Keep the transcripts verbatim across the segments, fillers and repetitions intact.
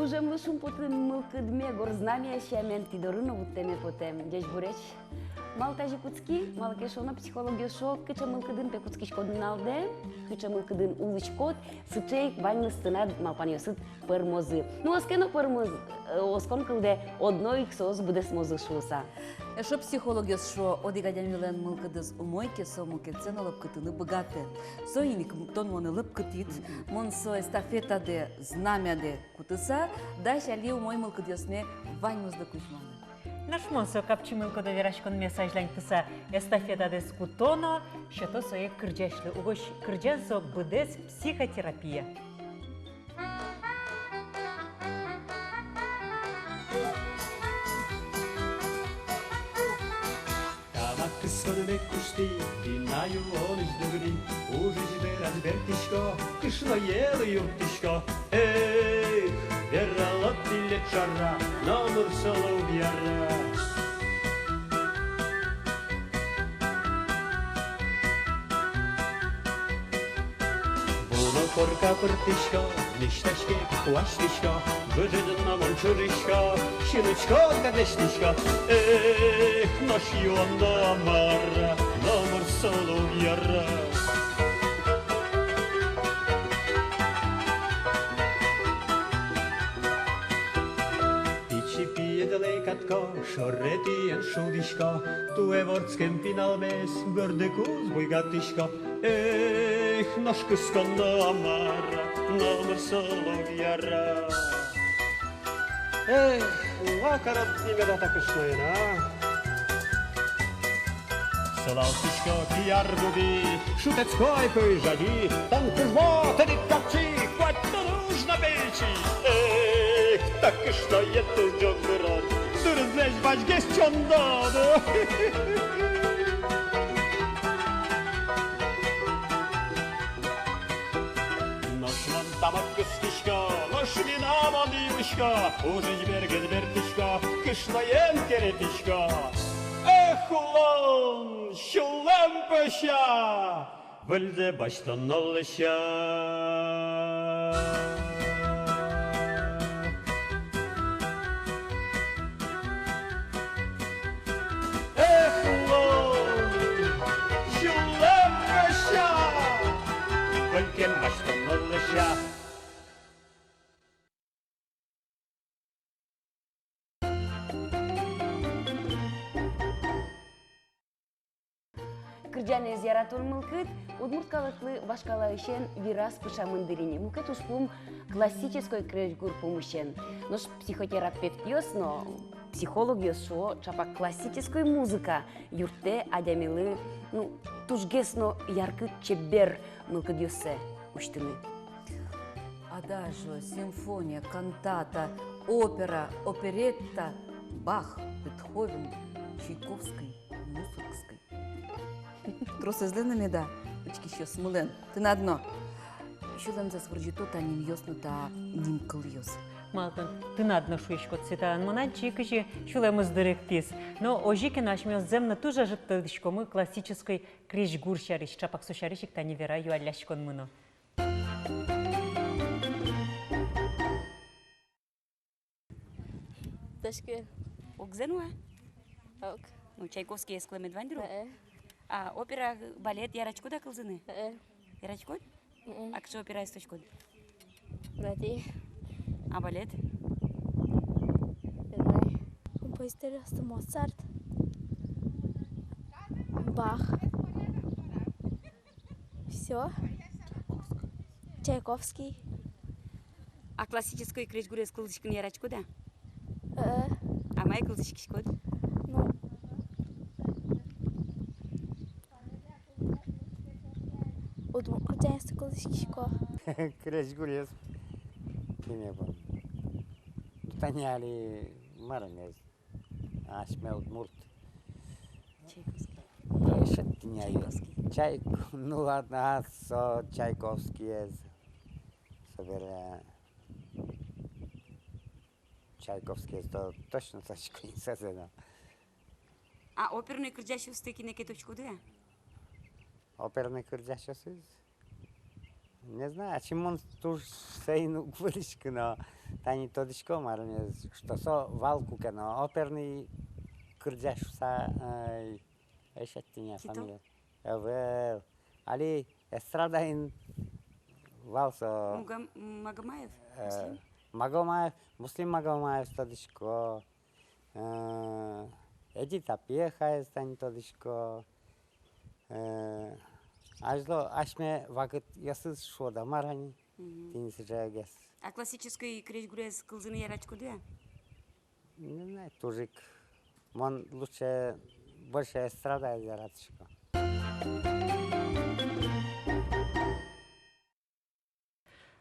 Ужемлы шумпотон мылкыдме, горд знамя сямен тӥ доры но вуттэме потэ. Ӟечбуресь! Малы тазьы кутски? Малы ке шуоно, психологъёс шуо, кыӵе мылкыдын пе кутскиськод нуналдэ, кыӵе мылкыдын улӥськод, сыӵе ик ваньмыз тынад малпанъёсыд пӧрмозы. Ну, оске но пӧрмоз-, э, оскон кылдэ, одно ик соос быдэсмозы шуыса. Эшшо психологъёс шуо, одӥг адямилэн мылкыдыз умой ке, со мукетсэ но лӧпкытыны быгатэ. Соин ик тон монэ лӧпкытӥд, мон со эстафетадэ, знамядэ кутыса, дась али умой мылкыдъёсме ваньмызлы кузьманы. Нош мон со капчи мылкыдо вераськонмес азьланьтыса эстафетадэс куто но сёто сое кырӟасьлы. Угось кырӟан со быдэс психотерапия. Тамак кысконме куштӥ, пинал юонэз дугдӥ, ужысь бераз бертӥсько, кышноелы юрттӥсько. Эх, верало тӥледлы ӵара, номыр со луэ яра. Вуоно корка пыртӥсько, миськаське, куасьтӥсько, выжыдын но мон чурӥсько, синучкон кадештӥсько. Эх, нош юоно мар-а, номыр со луэ яра. Пичи пиедылэ катко, шоретӥен шудӥсько, туэ вордскем пиналмес бӧрдыку уз буйгатӥсько. Эх, нош кысконо мар-а, номыр со луэ яра. Эх, ма карод тӥ меда та кышноен, а? Сылалтӥсько кияр губи, шутэтско ай пӧй жади, тон кужмо, тыныд капчи, куать тон уж на пичи. Эх, та кышноед туж ӝог дырод, дырызлэсь вазьгес чондод. Нош мон тамак кыскисько, нош мынам мон юисько, ужысь бергес бертӥсько, кышноен керетӥсько. Эх, улон, сюлэм пӧся, выльзэ басьтоно лэся. Эх, улон, сюлэм пӧся, колькен басьтоно лэся. Кырӟанэз яратон мылкыд удмурт калыклы вашкалаысен вираз пыӵамын дыр ини. Мукет ужпум классической крезьгур пумысен. Нош психотерапевтъёс но, психологъёс шуо, ӵапак классической музыка юрттэ адямилы, ну, тужгес но яркыт, чебер мылкыдъёссэ усьтыны. Адажио, симфония, кантата, опера, оперетта, Бах, Бетховен, Чайковский, Мусоргский. Тросэзлэн меда, учкисьёсмылэн. Тынад но сюлэмзэс вырӟыто та нимъёс но та нимкылъёс. Малы тон тынад но шуиськод, Светлана, мон адӟи, кызьы сюлэмыз дыректӥз. Но озьы ке но, асьмеос зэм но туж ӧжыт тодӥськомы классической крезьгур сярысь, ӵапак со сярысь ик тани вера юалляськонмы но. Ташкент. Огзэ нуа? Ог. Ну, Чайковскиез кылэмед вань дыр? Э-э. А опера, балет яратӥськод-а кылзыны? Э-э. Яратӥськод? Э-э. А кыӵе операез тодӥськод? Вати. А балет? Композиторъёсты Моцарт, Бах. Всё. Чайковский. А классической крезьгурез кылзӥськыны яратӥськод-а? Э-э. А мае кылзӥськиськод? Ну, удмурт кырӟанъёсты кылзӥськисько. Крезьгурез. Кинэ бон. Тани али марымез. Асьме удмурт. Чайковский. Эшшо тӥни ай. Чайковский. Чайк-, ну ладно, а со Чайковскиез. Собере Чайковскиез то точно тодӥсько ини сое но. А оперной кырӟасьёсты кинэ ке тодӥськод-а? Оперной кырӟасьёсыз? Не знаю, ачим мон туж соин уг вырӥськы но, тани тодӥсько, марымез, что со вал куке но оперный кырӟась шуса, э, эшшо тӥни фамилия. Ӧвӧл. Али эстрадаын вал со. Мугам-, Магомаев? Э, Муслим? Магомаев, Муслим Магомаев тодӥсько. Э, Эдита Пьехаез тани тодӥсько. Э, азьло асьме вакытъёсыз шуод-а, мар-а ни. Мгм. Тӥни сыӵегес. А классической крезьгурез кылзыны яратӥськоды-а? Не знаю, туж ик. Мон лучше больше эстрадаез яратӥсько.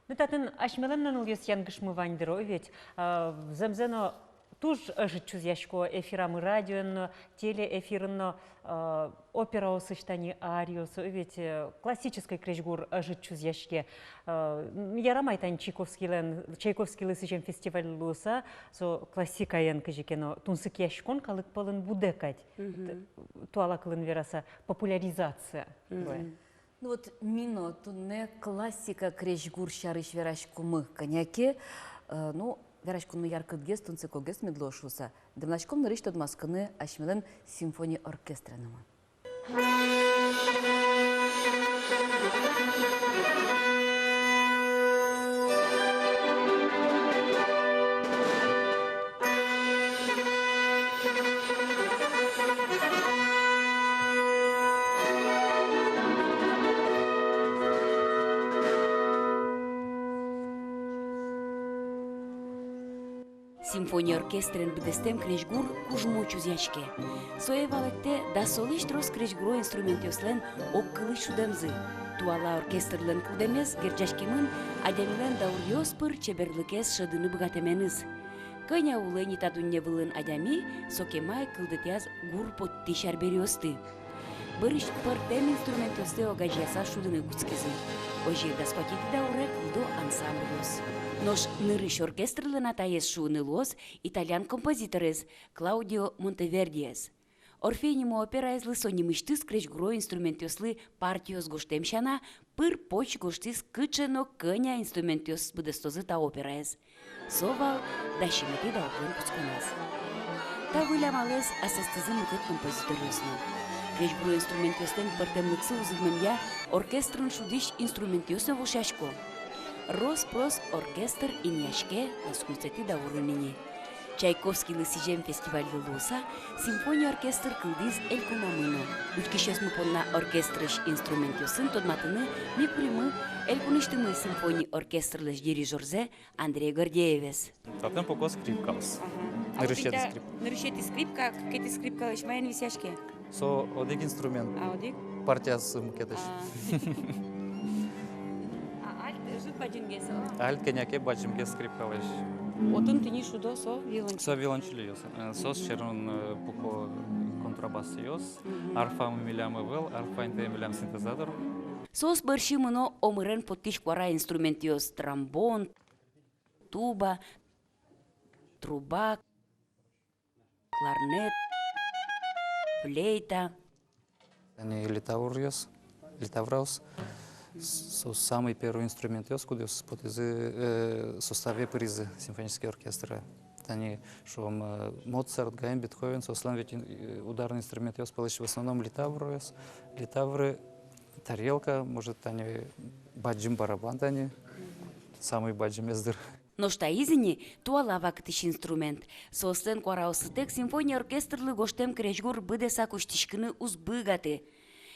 Ну, татын асьмелэн но нылъёс янгышмы вань дыр, о ведь. А, зэмзэ но туж ӧжыт чузъясько эфирамы радиоын но, телеэфирын но, а, операосысь тани ариос, о ведь, э, классической крезьгур ӧжыт чузъяське. А, м, яра май тани Чайковскийлэн, Чайковскийлы сӥзем фестиваль луыса, со классикаен кызьы ке но тунсыкъяськон калык пӧлын будэ кадь. Мгм. Т-, туала кылын вераса, популяризация. Мгм. Ну вот, ми но туннэ классика крезьгур сярысь вераськомы кӧня ке, э, ну, вераськонмы яркытгес, тунсыкогес мед луоз шуыса, дэмласьком нырысь тодматскыны асьмелэн симфони оркестренымы. Симфони оркестрен быдэстэм крезьгур кужмо чузъяське. Сое валэктэ дасолэсь трос крезьгуро инструментъёслэн огкылысь шудэмзы. Туала оркестрлэн кылдэмез герӟаськемын адямилэн дауръёс пыр чеберлыкез шӧдыны быгатэменыз. Кӧня улэ ни та дунне вылын адями, соке мае кылдытъяз гур поттӥсь арбериосты. Бӧрысь пӧртэм инструментъёсты огазеяса шудыны кутскизы. Озьы дас куатетӥ дауре кылдо ансамбльёс. Нош нырысь оркестрлэн атаез шуыны луоз итальян композиторез, Клаудио Монтевердиез. «Орфей» нимо операезлы со нимысьтыз крезьгуро инструментъёслы партиос гожтэм сяна, пыр-поч гожтӥз, кыӵе но кӧня инструментъёс быдэстозы та операез. Со вал дас сизьыметӥ даурлэн кутсконаз. Та выль амалэз асэстӥзы мукет композиторъёс но. Крезьгуро инструментъёслэн пӧртэмлыксы узырмемъя, оркестрын шудӥсь инструментъёс но вошъясько. Рос-прос оркестр инъяське дас укмысэтӥ даурын ини. Чайковскийлы сӥзем фестивальлы луыса, симфони оркестр кылдӥз элькунамы но. Учкисьёсмы понна оркестрысь инструментъёсын тодматыны ми куремы элькунысьтымы симфони оркестрлэсь дирижёрзэ Андрей Гордеевез. Татын пуко скрипкаос. Ага. А вот нырысетӥ скрипка. Нырысетӥ скрипка, кыкетӥ скрипкалэсь маин висъяське? Со одӥг инструмент. А, одӥг? Партияз мукетысь. А. А альт ӧжыт бадӟымгес, а? Альт кӧня ке бадӟымгес скрипкалэсь. Отын тӥни шудо со виолончель. Со виолончельёс. Э, соос сьӧрын, э, пуко контрабасъёс. Мгм. Арфамы милям ӧвӧл, арфа интые милям синтезатор. Соос бӧрсьы мыно омырен поттӥсь куара инструментъёс: тромбон, туба, труба, кларнет, флейта. Тани литавръёс, литавраос, со самый первый инструментъёс, кудъёсыз потӥзы, э, составе пыризы симфонический оркестре. Тани, шуом, э, Моцарт, Гайдн, Бетховен, соослэн ведь, э, ударный инструментъёс пӧлысь в основном литавръёс, литавры, тарелка, может, тани бадӟым барабан, тани самый бадӟымез, дыр. Нош таиз ини туала вакытысь инструмент. Соослэн куараосызтэк симфони оркестрлы гожтэм крезьгур быдэсак усьтӥськыны уз быгаты.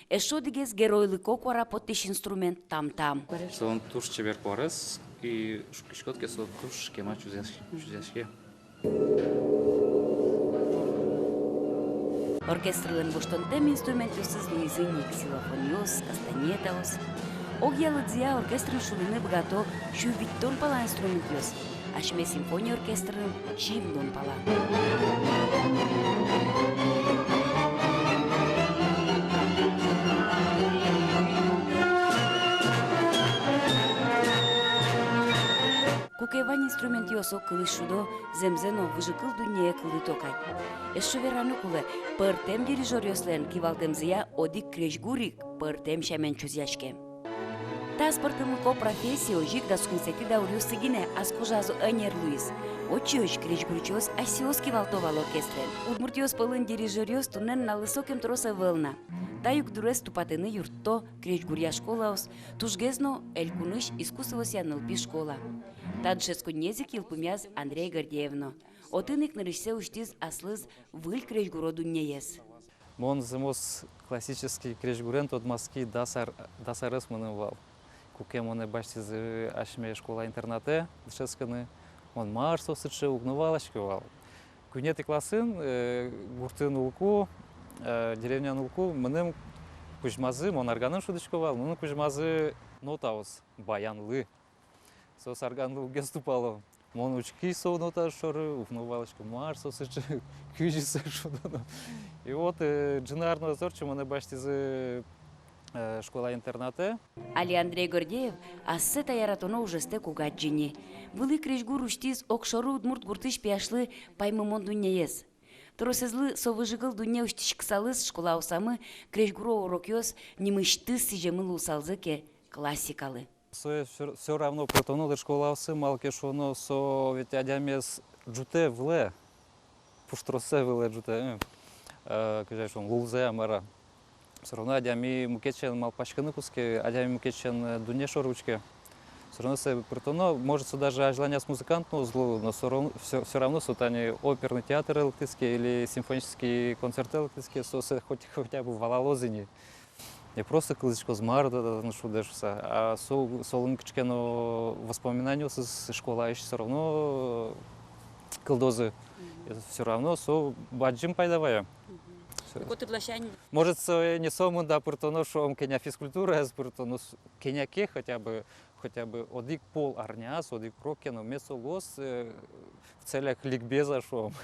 Эшшо одӥгез геройлыко куара поттӥсь инструмент — там-там. Солэн туж чебер куарез, и шуккиськод ке, со туж кема чузъясь-, чузъяське. Оркестрлэн воштонтэм инструментъёсыз луизы ни ксилофонъёс, кастанетаос. Огъя лыдзыя оркестрын шудыны быгато сю витьтон пала инструментъёс, асьме симфони оркестрын сизьымдон пала. Куке вань инструментъёс огкылысь шудо, зэмзэ но, выжыкыл дуннее кылдыто кадь. Эшшо вераны кулэ, пӧртэм дирижёръёслэн кивалтэмзыя одӥг крезьгур ик пӧртэм сямен чузъяське. Та аспӧртэмлыко профессия озьы ик дас укмысэтӥ дауръёсы гинэ ас кожазы ӧнер луиз. Отчыозь крезьгурчиос асьсэос кивалто вал оркестрен. Удмуртъёс пӧлын дирижёръёс туннэ нуналлы сокем трос ӧвӧл на. Та югдурез тупатыны юртто крезьгуръя школаос, тужгес но элькунысь искусствоосъя нылпи школа. Та дышетсконнизэ ик йылпумъяз Андрей Гордеев но. Отын ик нырысьсэ усьтӥз аслыз выль крезьгуро дуннеез. Мон зэмос классический крезьгурен тодматски дас ар-, дас арес мыным вал. Куке монэ басьтӥзы асьме школа-интернатэ дышетскыны, мон мар со сыӵе, уг но валаськы вал. Куинетӥ классын, э, гуртын улыку, э, деревняын улыку, мыным кузьмазы, мон арганын шудӥсько вал, мыным кузьмазы нотаос баянлы. Соос арганлы уг гес тупало. Мон учки со нотаос шоры, уг но валаськы, мар со сыӵе, кызьы сое шудоно. И вот, э, ӝыны ар но ӧз ортчы, монэ басьтӥзы, э, школа-интернатэ. Али Андрей Гордеев ассэ та яратоно ужестэк уг адӟы ни. Вылӥ крезьгур усьтӥз огшоры удмурт гуртысь пияшлы паймымон дуннеез. Тросэзлы со выжыкыл дунне усьтӥськысалыз школаосамы крезьгуро урокъёс нимысьтыз сӥземын луысалзы ке классикалы. Сое всё, всё равно пыртоно дыр школаосы, малы ке шуоно, со ведь адямиез ӝутэ вылэ, пуштросэ вылэ ӝутэ, э, э, кызьы шуом, лулзэ-а, мар-а. Всё равно адями мукетчен малпаськыны кутске, адями мукетчен, э, дунне шоры учке. Всё равно сое пыртоно, может, со даже азьланяз музыкант но уз луы, но всё равно, всё, всё равно со тани оперный театрэ лыктӥз ке или симфонический концертэ лыктӥз ке, со сое хоть, хотя бы валалоз ини. Не просто кылзӥськоз, мар та татын шудэ шуса, а со, солэн кыӵе ке но воспоминаниосыз школаысь всё равно кылдозы. Мгм. Всё равно со бадӟым пайда вае. Мгм. Всё. Котыр ласянь. Может, со не сомында пыртоно, шуом, кӧня физкультураез пыртоно, с-, кӧня ке хотя бы, хотя бы одӥг пол арняяз, одӥг урок ке но мед со луоз, э, в целях ликбеза, шуом.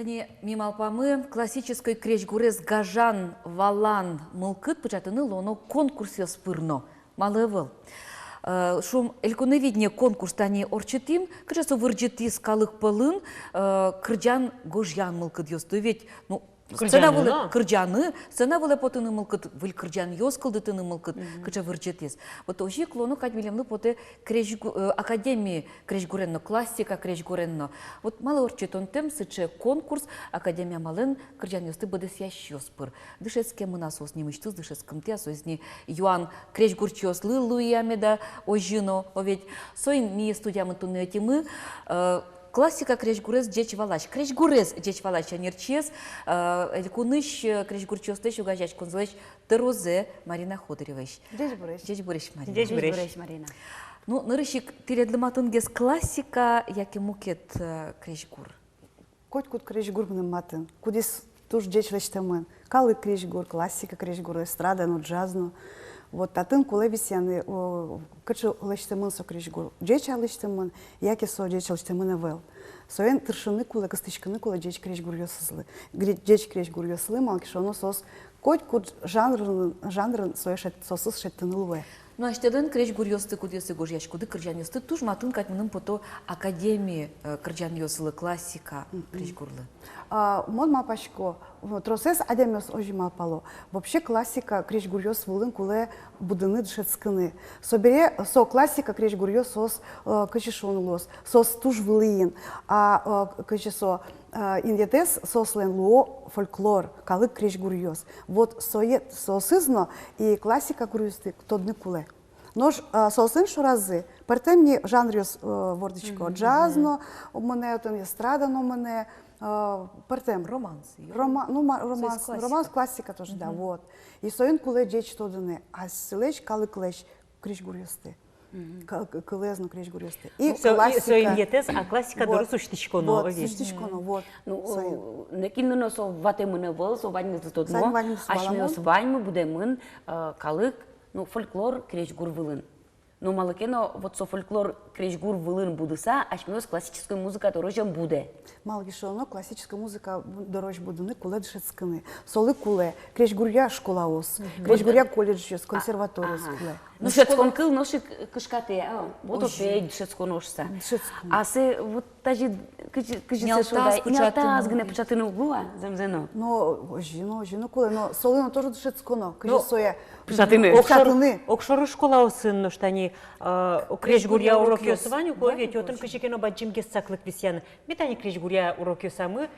Тани ми малпамы, классической крезьгурез гажан-валан мылкыд пыӵатыны луоно конкурсъёс пыр но. Малы ӧвӧл? Э, шуом, «Элькуновидение» конкурс тани ортчытӥм, кыӵе со вырӟытӥз калык пӧлын, э, кырӟан-гожъян мылкыдъёсты ведь, ну, сцена вылэ кырӟаны, сцена вылэ потыны мылкыд, выль кырӟанъёс кылдытыны мылкыд, кыӵе вырӟытӥз. Вот озьы ик луоно кадь милемлы потэ крезьгу-, э, академи крезьгурен но, классика крезьгурен но. Вот малы ортчытонтэм сыӵе конкурс академи амалэн кырӟанъёсты быдэсъясьёс пыр? Дышетскемын-а соос, нимысьтыз дышетскымтэ-а соос ни, юан крезьгурчиослы луэ-а меда озьы но, о ведь. Соин ми студиямы туннэ ӧтимы, э, классика крезьгурез ӟеч валась, крезьгурез ӟеч валась ӧнерчиез, э, элькунысь, э, крезьгурчиослэсь огазеяськонзылэсь тӧрозэ Марина Ходыреваез. Ӟечбуресь. Ӟечбуресь, Марина. Ӟечбуресь. Ӟечбуресь, Марина. Ну, нырысь ик, тӥледлы матынгес классика яке мукет, э, крезьгур? Котькуд крезьгур мыным матын, кудӥз туж ӟеч лэсьтэмын. Калык крезьгур, классика крезьгур, эстрада но, джаз но. Вот татын кулэ висъяны, о, кыӵе лэсьтэмын со крезьгур. Ӟеч-а лэсьтэмын, яке со ӟеч лэсьтэмын ӧвӧл. Соин тыршыны кулэ, кыстӥськыны кулэ ӟеч крезьгуръёсызлы. Гре-, ӟеч крезьгуръёслы, малы ке шуоно соос котькуд жанрын, жанрын сое шедь-, соосыз шедьтыны луэ. Ну, асьтэлэн крезьгуръёсты, кудъёссэ гожъяськоды, кырӟанъёсты туж матын кадь мыным пото академи, э, кырӟанъёслы, классика крезьгурлы. А, мон малпасько, в-, тросэз адямиос озьы малпало. Вообще классика крезьгуръёс вылын кулэ будыны, дышетскыны. Собере со классика крезьгуръёс соос, э, кызьы шуоно луоз, соос туж вылӥын. А, э, кызьы со, э, инъетэз соослэн луо фольклор, калык крезьгуръёс. Вот сое, соосыз но и классика гуръёсты тодыны кулэ. Нош, а, соослэн шоразы пӧртэм ни жанръёс, э, вордӥсько. Мгм. Джаз но мынэ, отын эстрада но мынэ, э, пӧртэм. Романс, ё? Рома-, ну, ма-, романс, классика. Романс, классика тоже, да, вот. И соин кулэ ӟеч тодыны асьсэлэсь калыклэсь крезьгуръёсты. Мгм. Ка-, к-, кылэз но крезьгуръёсты. И классика. Ну, со-, и со инъетэз, а классика доры усьтӥськоно, вот, ведь. Усьтӥськоно, вот. Ну, соин. Э, нокин но со ватэмын ӧвӧл, со ваньмыз тодмо. Соин ваньмыз валамон. Асьмеос ваньмы будэмен, э, калык, ну, фольклор крезьгур вылын. Но малы ке но вот со фольклор крезьгур вылын будыса, асьмеос классической музыка дорозь ӧм будэ. Малы ке шуоно, классической музыка дорозь будыны кулэ дышетскыны. Солы кулэ крезьгуръя школаос, мгм, крезьгуръя колледжъёс, а, консерваториос, ага, кулэ. Ну, дышетскон школа кыл нош ик кышкатэ, а, вот опять дышетскон ошса. Дышетскон. А сое вот тазьы кызьы, кызьы сое шуод ай, нялтас пыӵатыны, нялтас гинэ пыӵатыны уг луы-а, зэмзэ но? Но озьы но, озьы но кулэ, но солы но тоже дышетсконо, кызьы сое пыӵатыны. Огшоры, пыӵатыны. Огшоры школаосын нош тани, э, крезьгуръя урокъёс вань ук, да, ведь, отын кызьы ке но бадӟымгес саклык висъяны. Ми тани крезьгуръя урокъёсамы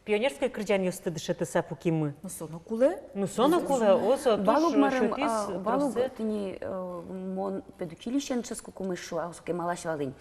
пионерской кырӟанъёсты дышетыса пукимы. Ну, со но кулэ. Ну, со но кулэ, о, со туж шутӥз, а, вал ук, троссэ. Тӥни, э, мон педучилищеын дышетскыкум, шуо, а, со кемалась вал ини.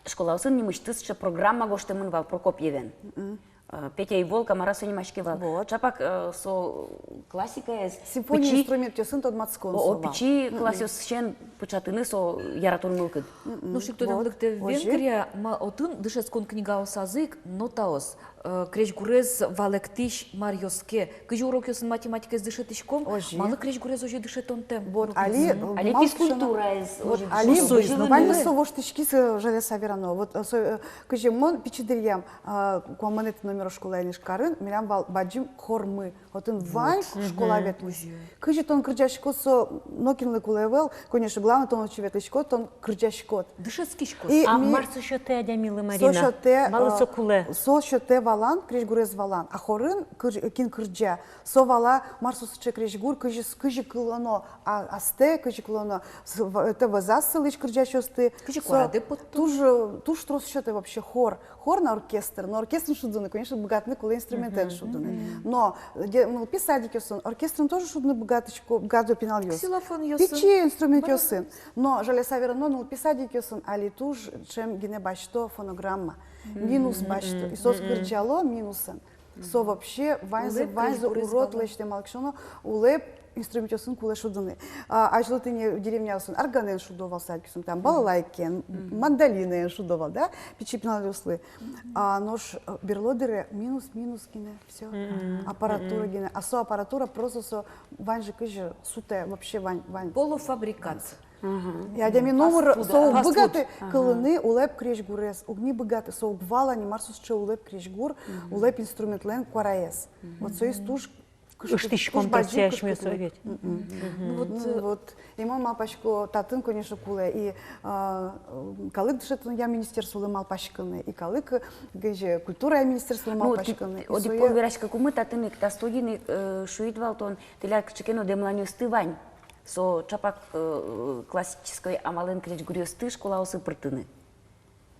Школаосын нимысьтыз сыӵе программа гожтэмын вал Прокопьевен. Мгм. Э, «Петя и Волк», а мар-а со нимаське вал. Вот. Чапак, э, со классикаез. Симфония инструментъёсын тодматскон со вал. О, пичи классъёсысен пыӵатыны со яратон мылкыд. Мгм. Ну, шик тодам лыктэ, вот, Венгрия, ма, отын дышетскон книгаосазы ик нотаос, э, крезьгурез валэктӥсь маръёс ке, кызьы урокъёсын математикаез дышетӥськом, озьы. Малы крезьгурез озьы дышетонтэм? Вот, али, али физкультураез, вот, озьы, али, ну, ваньмыз со воштӥськиз, э, жаляса верано. Вот, э, со, э, кызьы мон пичи дыръям, а, куамынэтӥ номеро школаын Ижкарын, милям вал бадӟым хормы. Отын вань школа ветлӥз. Кызьы тон кырӟаськод, со нокинлы кулэ ӧвӧл, конечно, главное, тон отчы ветлӥськод, тон кырӟаськод. Дышетскиськод. И а ми-, мар со сётэ адямилы, Марина? Со сётэ, малы, э, со кулэ? Со сётэ валан, крезьгурез валан. А хорын кыр-, кин кырӟа, со вала, мар со сыӵе крезьгур, кызьы, кызьы кылоно, а, астэ, кызьы кылоно, с-, в-, это вӧзаз сылӥсь кырӟасьёсты. Кызьы со куараде потто. Туж, туж трос сётэ вообще хор. Хор но оркестр, но оркестрын шудыны, конечно, быгатыны кулэ инструментэн шудыны. Мгм. Но, де-, нылпи садикъёсын оркестрын тоже шудыны быгатӥсько, быгато пиналъёс. Ксилофонъёсын. Пичи инструментъёсын. Но жаляса верано, нылпи садикъёсын али туж ӵем гинэ басьто фонограмма. Мгм. Минус басьто. И соос кырӟало минусэн. Со вообще ваньзэ, ваньзэ урод лэсьтэ, малы ке шуоно, улэп инструментъёсын кулэ шудыны. А, азьло тӥни деревняосын арганэн шудо вал садикъёсын, там, балалайкаен, мандолинаен шудо вал, да, пичи пиналъёслы. А нош, э, берло дыре минус, минус гинэ, всё. Аппаратура гинэ. А со аппаратура просто со ваньзэ кызьы сутэ, вообще вань, вань. Полуфабрикат. И адями номыр со уг быгаты кылыны улэп крезьгурез, уг ни быгаты, со уг вала ни, мар со сыӵе улэп крезьгур, улэп инструментлэн куараез. Вот соиз туж кыш-, ыштӥськом туж бадӟым кышкытлык. Ну вот, э, вот. И мон малпасько, татын, конечно, кулэ и, а, м, калык дышетонъя министерстволы малпаськыны, и калык, э, кызьы, культурая министерстволы малпаськыны. Одӥг пол вераськыкумы, татын ик та студиын ик, э, шуид вал тон, тӥляд кыӵе ке но дэмланъёсты вань. Со чапак, э, классической амалэн крезьгуръёсты школаосы пыртыны.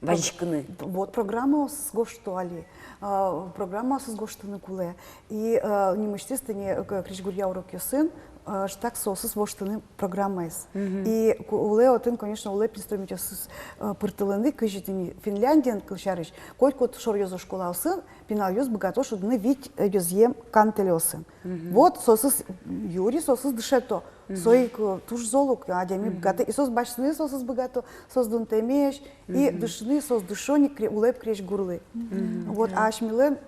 Вазиськыны. Вот программаосыз гожто али. А, программаосыз гожтыны кулэ. И, а, нимысьтыз тӥни, э, к-, крезьгуръя урокъёсын, а, штак соосыз воштыны программаез. И ку-, улэ отын, конечно, улэп инструментъёсыз, а, пыртылыны, кызьы тӥни Финляндиын, кылсярысь, котькуд шорёзо школаосын пиналъёс быгато шудыны вить, э, ёзъем кантелеосын. Вот соосыз юри, соосыз дышето. Со ик, э, туж зол ук, адями быгатэ. И соос басьтыны соосыз быгато, соос дунтэмесь, и дышыны соос дышо ни кре-, улэп крезьгурлы. Вот, а асьмелэн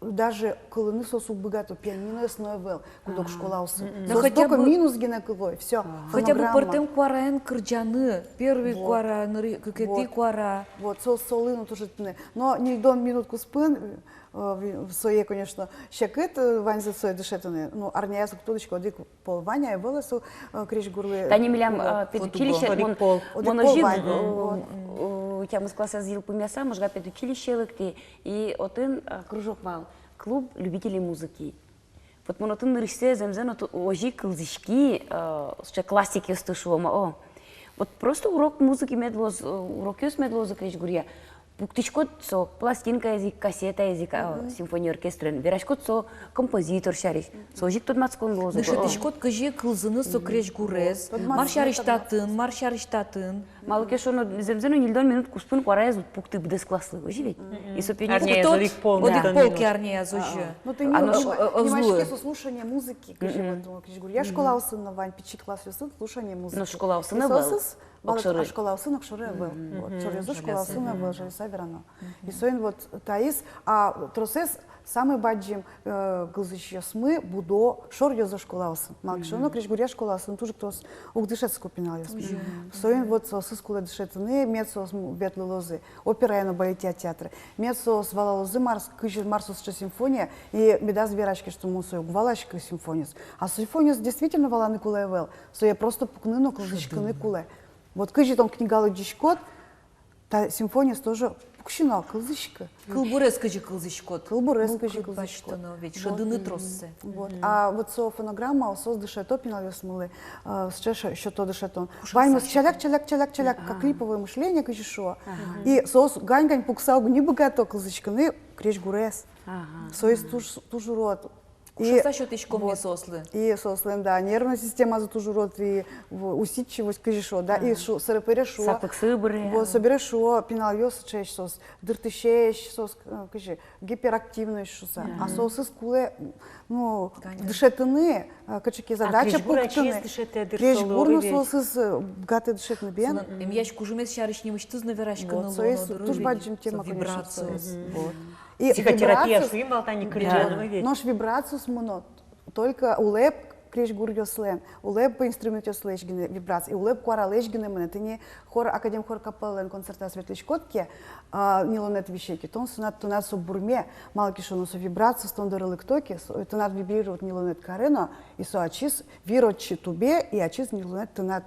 даже кылыны соос уг быгато, пианиноез но ӧвӧл куд-ог школаосын. Соос только минус гинэ кыло, всё. Хотя бы пӧртэм куараен кырӟаны, первый куара, ныры-, кыкетӥ куара. Вот, соос солы но туж итыны. Но ньыльдон минут куспын, э, ви-, сое, конечно, секыт, э, ваньзэ сое дышетыны. Ну, арняяз уг тодӥськы, одӥг пол вань-а, ӧвӧл-а со, э, крезьгурлы. Тани милям, э, педучилище, мон, мон озьы, э, э, тямыс классэз йылпумъяса, Можга педучилище лыктӥ, и отын, э, кружок вал, клуб любителей музыки. Вот мон отын нырысьсэ зэмзэ но ту-, озьы кылзӥськи, э, сыӵе классикъёсты шуом, о. Вот просто урок музыки мед луоз, э, урокъёс мед луозы крезьгуръя. Пуктӥськод со пластинкаез ик, кассетаез ик, а, симфония оркестрен, вераськод со композитор сярысь, со озьы ик тодматскон луоз. Дышетӥськод, кызьы кылзыны со крезьгурез, мар сярысь татын, мар сярысь татын. Малы ке шуоно, зэмзэ но ньыльдон минут куспын куараез уд пукты быдэс класслы, озьы ведь? И со пианино. Арняяз одӥг пол, одӥг пол ке арняяз озьы. Ну, тӥни, э, э, нимаське со слушание музыки, кызьы вот, ну, крезьгуръя школаосын но вань, пичи классъёсын слушание музыки. Но школаосын но вань. Малы ке шуоно, школаосын огшоры ӧвӧл. Вот, шоръёзы школаосын ӧвӧл, шоръёзы верано. И соин вот таиз, а тросэз самой бадӟым, э, кылзӥсьёсмы будо шоръёзо школаосын. Малы ке шуоно, крезьгуръя школаосын туж трос уг дышетско пиналъёс. Соин вот соосыз кулэ дышетыны, мед соос м-, ветлылозы операя но балетъя театрэ. Мед соос валалозы, мар с-, кызьы, мар со сыӵе симфония, и медаз вераське, что мон сое уг валаськы симфониез. А симфониез действительно валаны кулэ ӧвӧл. Сое просто пукыны но кылзӥськыны кулэ. Вот кызьы тон книга лыдӟиськод, та симфониез тоже пуксьы но кылзӥськы. Кылбурез кызьы кылзӥськод. Кылбурез кызьы кылзӥськод. Ведь шӧдыны троссэ. Вот. А вот со фонограмма, соос дышето пиналъёсмылы, э, сыӵе сё-, сёто дышетон. Ваньмыз чаляк, чаляк, чаляк, чаляк, как клиповое мышление, кызьы шуо. И соос гань-гань пукса уг ни быгато кылзӥськыны крезьгурез. Соиз туж, туж урод. Кушаса сётӥськом ми соослы. И соослэн, да, нервной системазы туж урод, и в-, усидчивость, кызьы шуо, да, и шу-, собере шуо. Сапыксы быре. Вот, собере шуо, пиналъёс сыӵеесь соос, дыртӥсесь соос, э, кызьы, гиперактивноесь шуса. А соосыз кулэ, ну, дышетыны, э, кыӵе ке задача пуктыны. Крезьгур но соосыз, э, быгатэ дышетыны бен. Эмъясь кужымез сярысь нимысьтыз но вераськыны луоно дыр. Вот, соиз туж бадӟым тема, конечно, соиз. Вот. И психотерапия вибрациос, шуим вал тани, да, кырӟаны ведь. Нош вибрациос мыно только улэп крезьгуръёслэн, улэп инструментъёслэсь гинэ вибрация, и улэп куаралэсь гинэ мынэ. Тӥни хор, академхор капеллалэн концертаз ветлӥськод ке, а, ньылонэд висе ке, тон сынад, тынад со бурме, малы ке шуоно, со вибрациос тон доры лыкто ке, со, тынад вибрировать ньылонэд каре но, и со ачиз вир отчы тубе, и ачиз ньылонэд тынад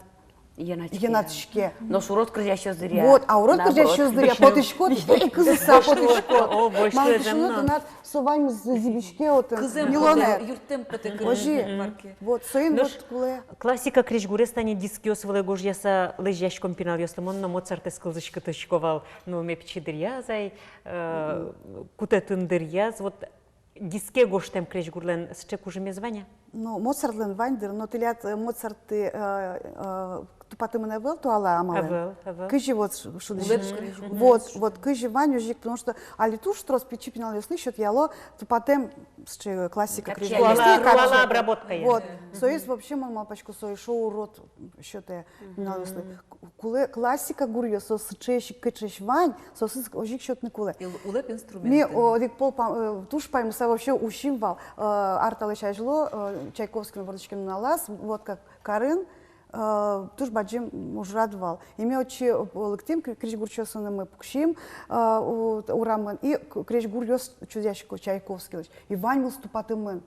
йӧнатске. Йӧнатске. Нош урод кырӟасьёс дыръя. Вот, а урод кырӟасьёс дыръя потӥськод, весь кызыса потӥськод. О, больше. Малы ке шуоно, тынад со ваньмыз зӥбиське отын. Кызэм ньылонэд. Юрттэм потэ кырыны. Озьы. Вот, соин вот кулэ. Классика крезьгурез тани дискъёс вылэ гожъяса лэзьяськом пиналъёслы. Мон но Моцартэз кылзӥськытӥсько вал, ну, ме пичи дыръяз ай, э, кутэт дыръяз. Вот, диске гожтэм крезьгурлэн сыӵе кужымез вань-а? Ну, Моцартлэн вань дыр, но тӥляд, э, Моцартты, э, э, тупатэмын ӧвӧл туала амалэн? Ӧвӧл, ӧвӧл. Кызьы вот ш-, шудӥське. Вот, вот кызьы вань, озьы ик, потому что али туж трос пичи пиналъёслы сётъяло тупатэм сыӵе классика крезьгурлы. Туала, туала обработка. Вот. Соиз вообще, мон малпасько, со эшшо урод сётэ пиналъёслы. Кулэ классика гуръёс, соос сыӵеесь ик, кыӵеесь вань, соосыз озьы ик сётыны кулэ. И улэп инструмент. Ми, о, одӥг пол па-, э, туж паймыса вообще усим вал, э, ар талэсь азьло, э, Чайковскийлэн вордӥськем нуналаз, вот как карын, Э, туж бадӟым ужрад вал. И ми отчы, э, лыктӥм, кре-, крезьгурчиосынымы пуксим, э, у-, урамын, и к-, крезьгуръёс чузъясько Чайковскийлэсь. И ваньмыз тупатэмын.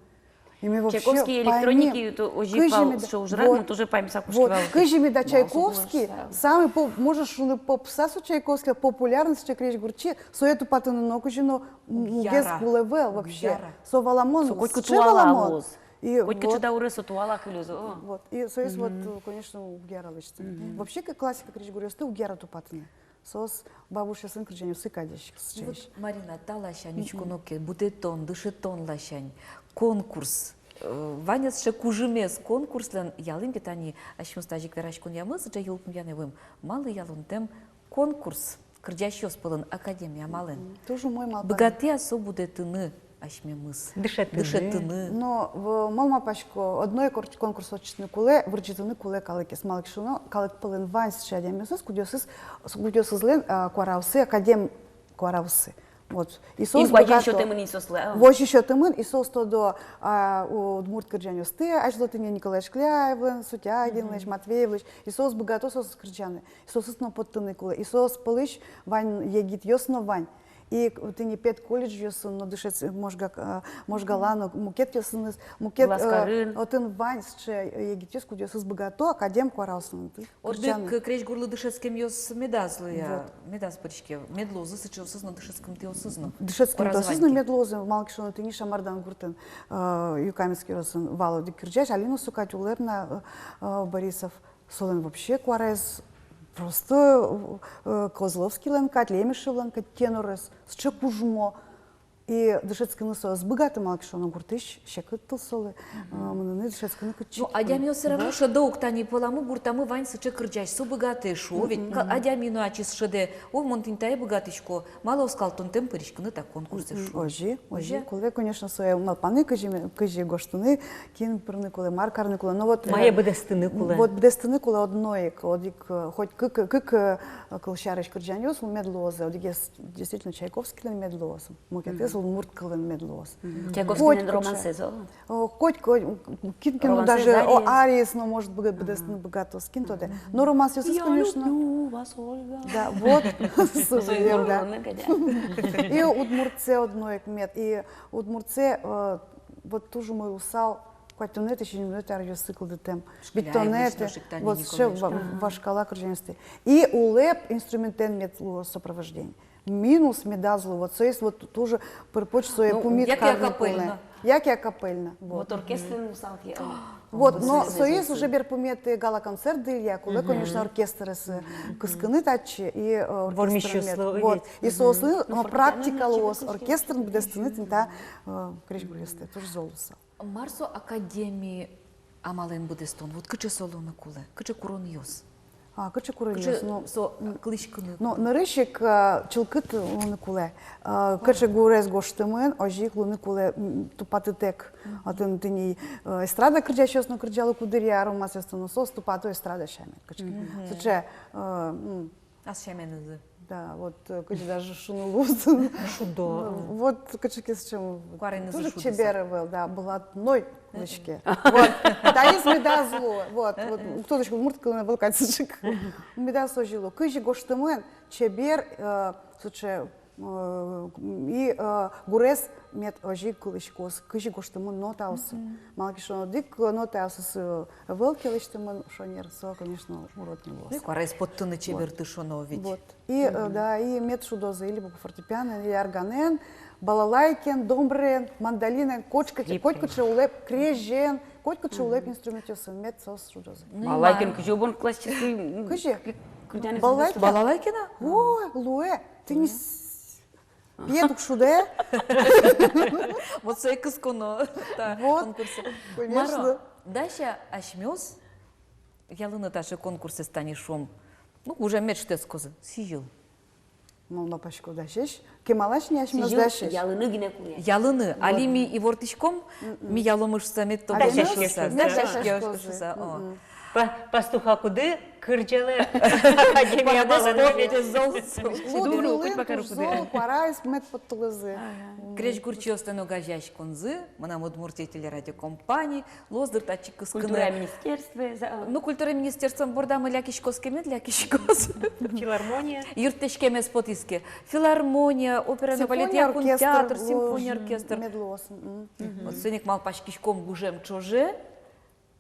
И ми вообще Чайковский, паймим. Электроники, то озьы пал, кызьы меда, шо ужрад, вот, но тоже паймыса кошки вал. Кызьы меда Чайковский, самый поп-, можешь шуыны, попса со Чайковский, популярный сыӵе крезьгурчи, сое тупатыны но кызьы но, м, мугез кулэ ӧвӧл вообще. Со валамон, со котькуд сыӵе туала валамон. И котькуд вот чида урес со туала кылёз, о. Вот. И соиз вот, конечно, уг яра лэсьтыны. Вообще, к-, классика крезьгуръёсты уг яра тупатыны. Соос бабушъёсын кырӟанъёссы кадесь. Ну вот, Марина, та ласянь учконо ке, будэтон, дышетон ласянь, конкурс. Э, вань-а сыӵе кужымез конкурслэн? Ялӥм ке тани асьмеос тазьы ик вераськонъямы, сыӵе йылпумъяны вуим. Малы ялонтэм конкурс? Кырӟасьёс пӧлын академия амалэн. Мгм. Туж умой малпанэ. Быгатэ-а со будэтыны асьмемыз? Дышетыны. Дышетыны. Но, в-, мон малпасько, одно ик кор-, конкурс ортчытыны кулэ, вырӟытыны кулэ калыкез. Малы ке шуоно, калык пӧлын вань сыӵе адямиосыз, кудъёсыз, кудъёсызлэн, а, куараоссы, академ куараоссы. Вот. И соос быгато. Инкуазьын сётэмын ини соослы, а? Возьы сётэмын, и соос тодо, а, у-, удмурт кырӟанъёсты, азьло тӥни Николай Шкляевлэн, Сутягинлэсь, Матвеевлэсь, и соос быгато соосыз кырӟаны. И соосыз но поттыны кулэ. И соос пӧлысь вань егитъёс но вань. И к-, тӥни педколледжъёсын но дышетс-, Можга, э, Можгала но, мукетъёсыныз, мукет, э, Глазкарын. Отын вань сыӵе егитъёс, кудъёсыз быгато академ куараосын кырӟаны. Одӥг крезьгурлы дышетскемъёс медаз луы-а, вот, медаз пыриське, мед луозы сыӵеосыз но, дышетскымтэосыз но. Дышетскымтэосыз но мед луозы, малы ке шуоно тӥни Шамардан гуртын, э, Юкаменский ёросын вал одӥг кырӟась, али но со кадь улэ на, э, э, Борисов. Солэн вообще куараез просто, э, Козловскийлэн кадь, Лемешевлэн кадь тенорез, сыӵе кужмо. И дышетскыны со ӧз быгаты, малы ке шуоно гуртысь секыт тыл солы, э, мыныны дышетскыны кытчы ке. Ну, адямиос всё равно шӧдо ук, тани пӧламы гуртамы вань сыӵе кырӟась, со быгатэ, шуо ведь. Ка-, адями но ачиз шӧдэ, о, мон тӥни тае быгатӥсько, малы оскалтонтэм пыриськыны та конкурсэ, шуо. Озьы, озьы. Кулэ, конечно, сое малпаны, кызьы ме-, кызьы гожтыны, кин пырны кулэ, мар карны кулэ. Но вот, мае, э, быдэстыны кулэ. Вот быдэстыны кулэ одно ик, одӥг, э, хоть кык, кык, э, кылсярысь кырӟанъёс мед луозы, одӥгез действительно Чайковскийлэн мед луоз, мукетыз удмурт кылын мед луоз. Мгм. Чайковскийлэн романсэз, о? О, коть, коть, кин, кин даже, о, ариез но, может, быгат-, быдэстыны быгатоз, кин тодэ. Но романсэз, конечно. Я люблю вас, Ольга. Да, вот. Сузы, да. И удмуртсэ одно ик мед, и удмуртсэ, э, вот туж умой луысал куатьтонэтӥ, сизьымдонэтӥ аръёсы кылдытэм. Быдтонэтӥ, вот сыӵе ва-, вашкала кырӟанъёсты. И улэп инструментэн мед луоз сопровождение. Минус медаз лу, вот соиз вот туж пыр-поч сое пумит карны кулэ. Яке акапельно. Яке акапельно, вот. Вот оркестрын луысал ке, а. Вот, но соиз уже берпуметӥ гала-концерт дыръя кулэ, конечно, оркестрез, э, кыскыны татчы и, э, оркестрен мед. Вот. И соослы, но, практика луоз оркестрын быдэстыны тӥни та, э, крезьгуръёсты, туж зол луысал. Мар со академи амалэн быдэстон? Вот кыӵе со луыны кулэ, кыӵе куронъёс? А, кыӵе куронъёс? Кыӵе, ну, со, м, кылӥськыны кулэ? Ну, нырысь ик, а, чылкыт луыны кулэ. А, кыӵе гурез гожтэмын, озьы ик луыны кулэ, м, тупатытэк. Мгм. Отын тӥни, э, эстрада кырӟасьёс но кырӟало куддыръя, романсэс но, соос тупато эстрада сямен. Кыӵе ке. Мгм. Сыӵе, э, м, ас сяменызы. Да, вот, э, кызьы даже шуыны луоз. Шудо. Ну, вот кыӵе ке сыӵе. Куараенызы тоже шудыса. Чебер ӧвӧл, да, блатной луиське. Вот. Таиз медаз лу. Вот, вот. Кто-то ещё удмурт кылын ӧвӧл кадь сыӵе ик. Медаз озьы лу. Кызьы гожтэмын, чебер, э, сыӵе, э, и, э, гурез мед озьы ик кылӥськоз, кызьы гожтэмын нотаосы. Мгм. Малы ке шуоно, одӥг нотаосыз, э, ӧвӧл ке лэсьтэмын шонер, со, конечно, урод ни луоз. Ну, куараез поттыны чеберты шуоно ведь. Вот. И, э, да, и мед шудозы или фортепианоен, или органэн, балалайкаен, домбраен, мандолинаен, котькыӵе, котькыӵе улэп, крезен, котькыӵе улэп инструментъёсын мед соос шудозы. Ну, балалайкаен кызьы бон классической, м, кызьы? Балалайкаен? Балалайкаен-а? О, луэ, тӥни с-, пиед уг шудэ. Вот сое кысконо та конкурсэ. Конечно. Мар-о, дась-а асьмеос ялыны таӵе конкурсэз, тани шуом. Ну, уже мед шутэтскозы, сӥзьыл. Мон малпасько, дасесь. Кемалась ни асьмеос дасесь. Ялыны гинэ кулэ. Ялыны. Вот. Али ми ивортӥськом, ми яломы шуса, мед тодозы шуса. Мед дасяськозы. Мед дасяськозы шуса, о. Мгм. Па-, пастуха куды кырӟалэ академия амалэн. Зол, зол. Луд вылын туж зол, куараез мед поттылозы. Крезьгурчиослэн огазеяськонзы, «Мынам Удмуртие» телерадиокомпани, луоз дыр татчы кыскыны. Культура министерствоез. Ну, культура министерствоен бордамы лякиськоз ке, мед лякиськоз. Филармония. Юрттӥськемез потӥз ке. Филармония, опера но балет, симфония, якун оркестр, театр, симфония оркестр. Мед луоз. Мгм. Вот соин ик малпаськиськом гужем ӵоже.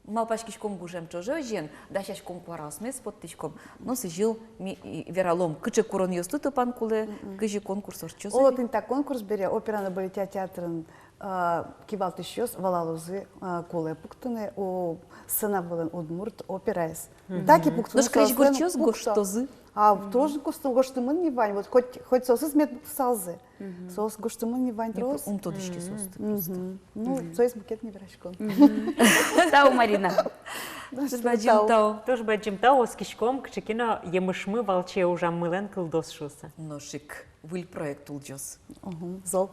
Малпаськиськом гужем ӵоже озьыен, дасяськом куараосмес, поттӥськом. Но сӥзьыл ми и вералом, кыӵе куронъёсты тупан кулэ, кызьы конкурс ортчоз. О, тӥни та конкурс бере опера но балет театрын, а, кивалтӥсьёс валалозы, а, кулэ пуктыны, о, сцена вылын удмурт операез. Мгм. Таки пуктыны. Нош крезьгурчиос гожтозы. А, тоже гожты-, гожтэмын ни вань, вот хоть, хоть соосыз мед пуктысалзы. Мгм. Соос гожтэмын ни вань трос. Ум тодӥське соосты просто. Мгм. Ну, соос мукет ни верасько. Мгм. Тау, Марина. Туж бадӟым тау. Туж бадӟым тау, оскиськом, кыӵе ке но емышмы валче ужаммылэн кылдоз шуыса. Нош ик выль проект улӟоз. Мгм. Зол.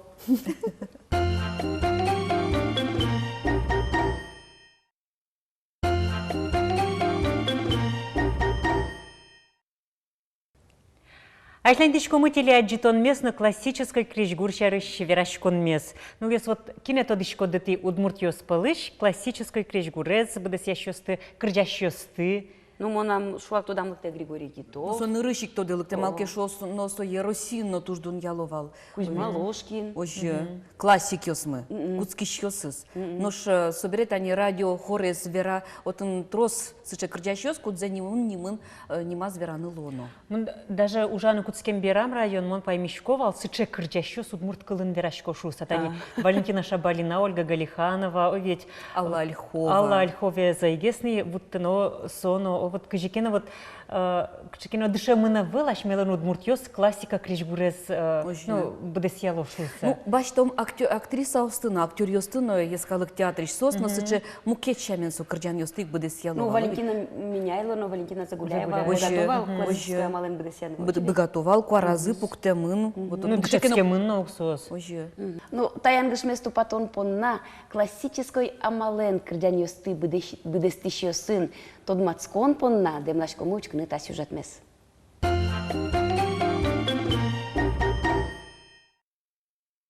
Азьланьтӥськомы телеадӟытонмес но классической крезьгур сярысь вераськонмес. Ну, если вот кинэ тодӥськоды тӥ удмуртъёс пӧлысь классической крезьгурез быдэсъясьёсты, кырӟасьёсты? Ну, мынам шуак тодам лыктэ Григорий Титов. Ну, со нырысь ик тодэ лыктэ, малы ке шуоно, со Россиын но туж дунъяло вал. Кузьма Ложкин. Озьы. Мгм. Классикъёсмы, мгм, кутскисьёсыз. Мгм. Нош, э, собере тани радио хорез вера, отын трос сыӵе кырӟасьёс, кудзэ нимын-нимын, э, нимаз вераны луоно. Мон даже ужаны кутскем берам радион, мон паймисько вал, сыӵе кырӟасьёс удмурт кылын верасько шуыса. Тани, а, Валентина Шабалина, Ольга Галиханова, о, ведь Алла Ольхова. Алла Ольховаез ӧй гес ни вуттыны, со но, о, вот кызьы ке но вот, э, кызьы ке но дышемын ӧвӧл асьмелэн удмуртъёс классика крезьгурез, э, озьы, ну, быдэсъяло шуыса. Ну, басьтом актё-, актрисаосты но, актёръёсты но, йӧскалык театрысь, соос но, мгм, сыӵе мукет сямен со кырӟанъёсты ик быдэсъяло. Ну, Валентина Меняйло но, Валентина Загуляева. Загуляева. Озьы. Быгато вал, мгм, классической амалэн быдэсъяны. Быд-, быгато вал, куаразы пуктэмын. Мгм. Вот, ну, дышетскемын но ук соос. Озьы. Мгм. Ну, та янгышмес тупатон понна классической амалэн кырӟанъёсты быдэс-, быдэстӥсьёсын тодматскон понна дэмласькомы учкыны та сюжетмес.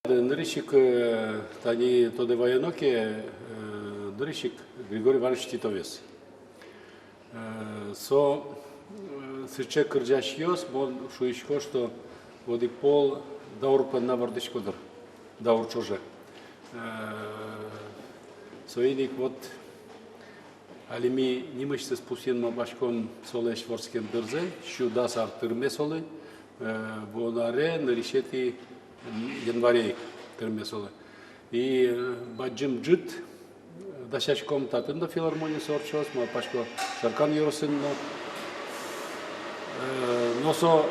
Нырысь ик, э, тани тодэ ваёно ке, э, нырысь ик Григорий Иванович Титовез. Э, со, э, сыӵе кырӟасьёс, мон шуисько, что одӥг пол даур понна вордӥсько дыр, даур ӵоже. Э, соин ик вот али ми нимысьтыз пусйыны малпаськом солэсь вордскем дырзэ, сю дас ар тырме солы, э, вуоно аре нырысетӥ январе ик тырме солы. И, э, бадӟым ӝыт дасяськом, татын но филармониын со ортчоз, малпасько, Шаркан ёросын но. Э, но со,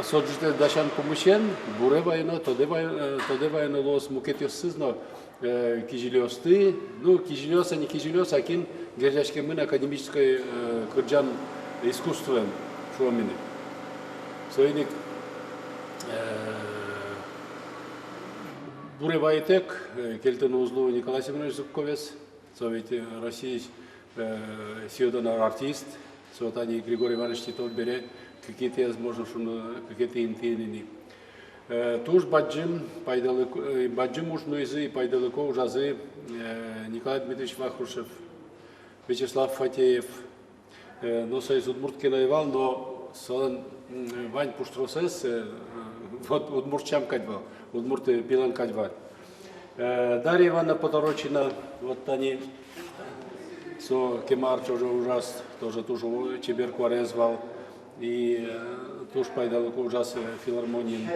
со ӝытэз дасян пумысен буре вайоно, тодэ вай-, э, тодэ вайоно луоз мукетъёссэ но, э, кизилиосты, ну, кизилиос, а не кизилиос, а кин герӟаськемын академической, э, кырӟан искусствоен, шуом ини. Соин ик, э, буре вайытэк, э, кельтыны уз луы Николай Семёнович Зубковез, со ведь, э, Россиысь, э, сӥё-дано артист, со тани Григорий Иванович Титов бере кыкетӥез, можно шуыны, кыкетӥ интыын ини. Э, туж бадӟым пайдалыко, э, бадӟым уж нуизы, пайдалыко ужазы, э, Николай Дмитриевич Вахрушев, Вячеслав Фатеев, э, но соиз удмурт ке но ӧй вал, но солэн, м, вань пуштросэз, э, вот удмурт сям кадь вал, удмурт, э, пилан кадь вал. Э, Дарья Ивановна Поторочина, вот тани, со кема ар ӵоже ужаз, тоже туж чебер куараез вал. И, э, туж пайдалыко ужаз, э, филармониын.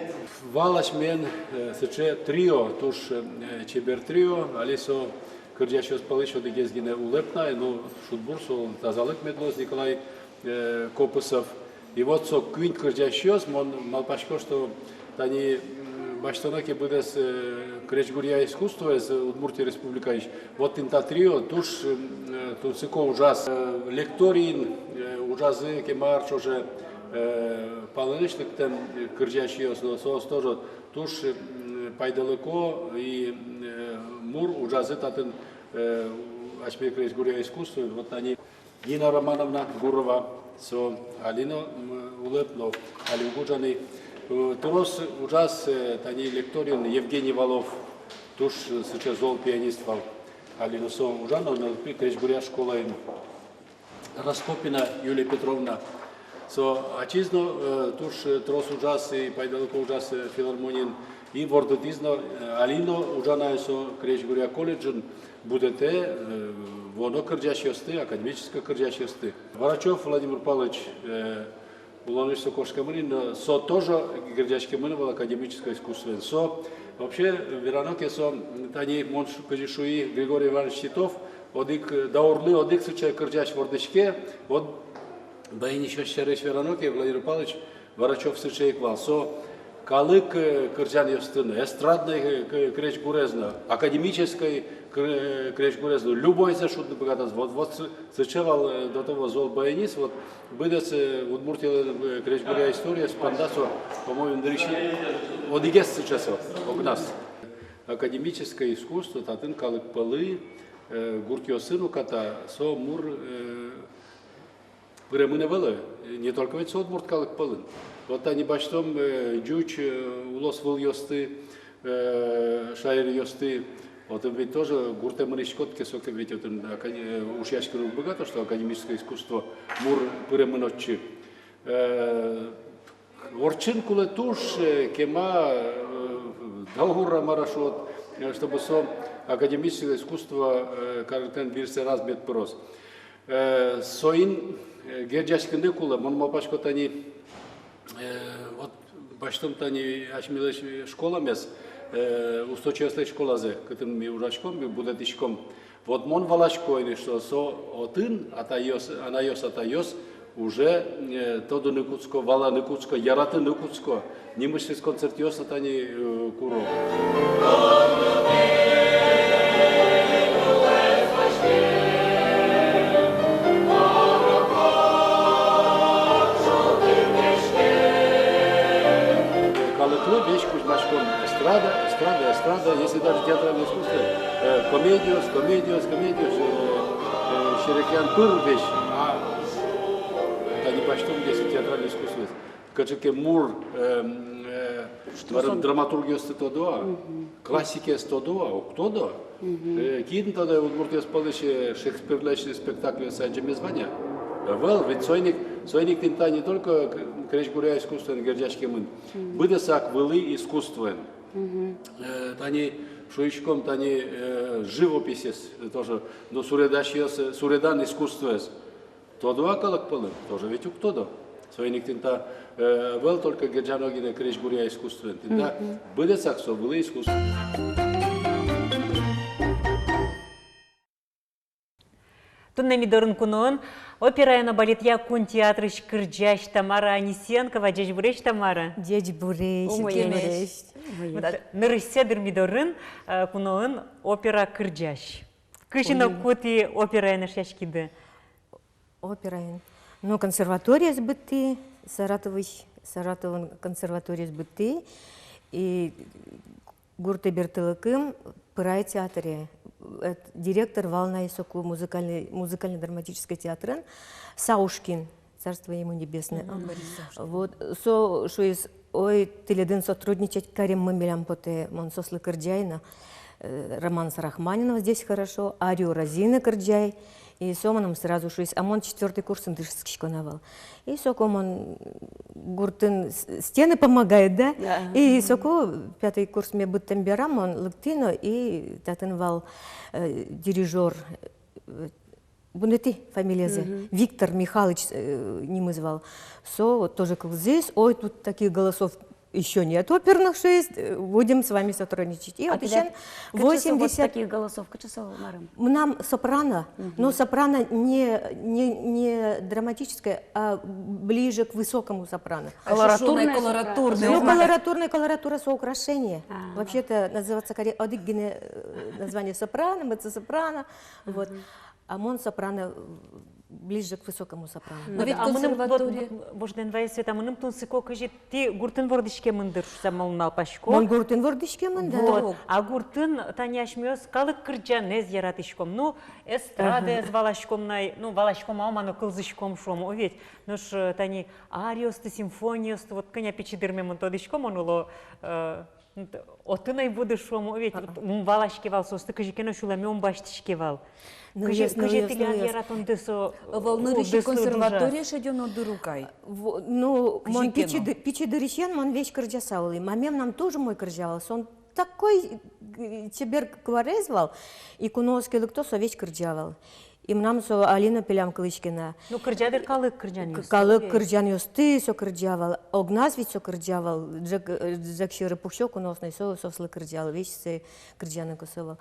Вал асьмелэн, э, сыӵе трио, туж, э, чебер трио, али со кырӟасьёс пӧлысь одӥгез гинэ улэп на, но шудбур, солэн тазалык мед луоз, Николай, э, Копысов. И вот со куинь кырӟасьёс, мон малпасько, что тани, м, басьтоно ке быдэс, э, крезьгуръя искусствоез, э, Удмуртия Республикаысь, вот тӥни та трио туж, э, тунсыко ужаз, э, лекторийын, э, ужазы кема ар ӵоже, э, палэнысь лыктэм, э, кырӟасьёс, но соос тоже туж, э, пайдалыко и, э, мур ужазы татын, э, асьме крезьгуръя искусствоын, вот али. Нина Романовна Гурова, со али но, м, улэп но, али уг ужаны. Э, трос ужаз, э, тани лекториын Евгений Валов, туж, э, сыӵе зол пианист вал. Али но со ужа но, но пи-, крезьгуръя школаын. Раскопина Юлия Петровна. Со ачиз но, э, туж, э, трос ужаз и пайдалыко ужаз, э, филармониын. И вордытӥз но, э, али но ужа на со крезьгуръя колледжын, будэтэ, э, вуоно кырӟасьёсты, академической кырӟасьёсты. Варачёв Владимир Павлович, э, улонысь со кошкемын ини, но со тоже герӟаськемын вал академической искусствоен. Со вообще, верано ке, со, м, тани мон ш-, кызьы шуи Григорий Иванович Титов, одӥг, э, даурлы одӥг сыӵе кырӟась вордӥське, вот баянисьёс сярысь верано ке, Владимир Павлович Варачёв сыӵе ик вал. Со калык, э, кырӟанъёсты но, эстрадной, э, к-, крезьгурез но, академической кр-, э, крезьгурез но, любойзэ шудыны быгатоз. Вот, вот сы-, сыӵе вал, э, до того зол баянист, вот, быдэс, э, Удмуртилэн, э, крезьгуръя историез понда со, по-моему, нырысь одӥгез сыӵе со, огназ. Академическое искусство, татын калык пӧлы, э, гуртъёсын уката, со мур, э, пыремын ӧвӧл, э, не только ведь со удмурт калык пӧлын. Вот тани басьтом, э, ӟуч, э, улосвылъёсты, э, шаеръёсты, отын ведь тоже гуртэ мынӥськод ке, соку ведь отын ака-, э, ушъяськыны уг быгато, что академическое искусство мур пыремын отчы. Э, ортчыны кулэ туж, э, кема, э, даур-а, мар-а шуод, э, чтобы со академическое искусство, э, калыклэн вирсэ раз мед пыроз. Э, соин, э, герӟаськыны кулэ, мон малпасько, тани, э, вот басьтом тани асьмелэсь школамес, э, усточиослэсь школазэ, кытын ми ужаськом, ми будэтӥськом. Вот мон валасько ини, что со отын атайёс, анайёс, атайёс уже, э, тодыны кутско, валаны кутско, яратыны кутско. Нимысьтыз концертъёс но тани, э, куро. Калыклы весь кузьмаськон эстрада, эстрада, эстрада, если даже театральное искусство, э, комедиос, комедиос, комедиос, э, э, серекъян пыр весь, а тани басьтом, если театральное искусство, кыӵе ке мур, э, э, драматургъёсты тодо-а, классикез тодо-а, уг тодо. Э, кин тодэ удмуртъёс пӧлысь, э, Шекспирлэсь спектакльёсыз адӟемез вань-а? Ӧвӧл, ведь соин ик, соин ик тӥни та не только к-, крезьгуръя искусствоен герӟаськемын, быдэсак вылӥ искусствоен. Э, тани шуиськом, тани, э, живописез тоже, но суредасьёс, э, суредан искусствоез. Тодо-а калык пӧлын? Тоже ведь уг тодо. Соин ик тӥни та, э, ӧвӧл только герӟано гинэ крезьгуръя искусствоен. Тӥни та быдэсак со вылӥ искусство. Туннэ ми дорын куноын операя но балетъя кун театрысь кырӟась Тамара Анисенкова. Ӟечбуресь, Тамара. Ӟечбуресь. Умоесь. Умоесь. Вот, нырысьсэ, дыр, ми дорын, э, куноын опера кырӟась. Кызьы но кутӥ операен эшъяськиды? Операен. Ну, консерваториез быдтӥ, Саратовысь, Саратовын консерваториез быдтӥ. И гуртэ бертылыкым пырай театре. Эт, директор вал на и соку музыкальной, музыкально-драматической театрын, Саушкин, царство ему небесное. Мгм. Вот, со шуиз: «Ой, тӥледын сотрудничать кареммы милям потэ». Мон соослы кырӟай на, э, романс Рахманинова «Здесь хорошо», арию Розины кырӟай. И со мыным сразу шуиз, а мон четвёртый курсын дышетскисько на вал. И соку мон, гуртын с-, стены помогают, да? Да. И соку пятый курсме быдтэм берам мон лыктӥ но, и татын вал, э, дирижёр, э, вунэтӥ фамилиязэ. Мгм. Виктор Михалыч, э, нимыз вал. Со вот тоже кылзӥз: «Ой, тут таких голосов ещё нет оперных, что есть, э, будем с вами сотрудничать». И вот ещё восемьдесят. Таких голосов, кыӵе со, марым? Мынам сопрано, но сопрано не, не, не драматическое, а ближе к высокому сопрано. Колоратурное, колоратурное. Ну, колоратурное, колоратура со украшение. А. Вообще-то называться каре-, одӥг гинэ, э, название сопрано, меццо-сопрано. Вот. А мон сопрано, э, ближе к высокому сопрано. Но ведь а мыным, вот, консерватория. Вождэн вае, Света, мыным тунсыко, кызьы тӥ гуртын вордӥськемын дыр шуса мон малпасько. Мон гуртын вордӥськемын, да. Вот. А гуртын тани асьмеос калык кырӟанэз яратӥськом. Ну, эстрадаез валаськом на, ну, валаськом, а мар но кылзӥськом, шуом, о ведь. Нош, э, тани ариосты, симфониосты, вот кӧня пичи дырме мон тодӥсько, мон оло, э, отын ӧй буды, шуом, о ведь. Вот, м, валаське вал соосты, кызьы ке но сюлэме ум басьтӥське вал. Ну, кызьы, ясно, кызьы ясно, тӥляд ясно. Яратонды со, ӧвӧл, нырысь ик консерваторие шедёно дыр ук ай. Во-, ну, кызьы ке но. Мон пичи ды-, пичи дырысен мон весь кырӟаса улӥ. Мамаем мынам туж умой кырӟа вал. Со такой, э, чебер куараез вал. И куноос ке лыкто, со весь кырӟа вал. И мынам со али но пелям кылӥське на. Ну, кырӟа дыр калык кырӟанъёсты. К-, калык кырӟанъёсты со кырӟа вал. Огназ ведь со кырӟа вал. Ӝӧк, э, ӝӧк сьӧры пуксё куноос но, со, соослы кырӟа вал. Весь сое кырӟаны косо вал.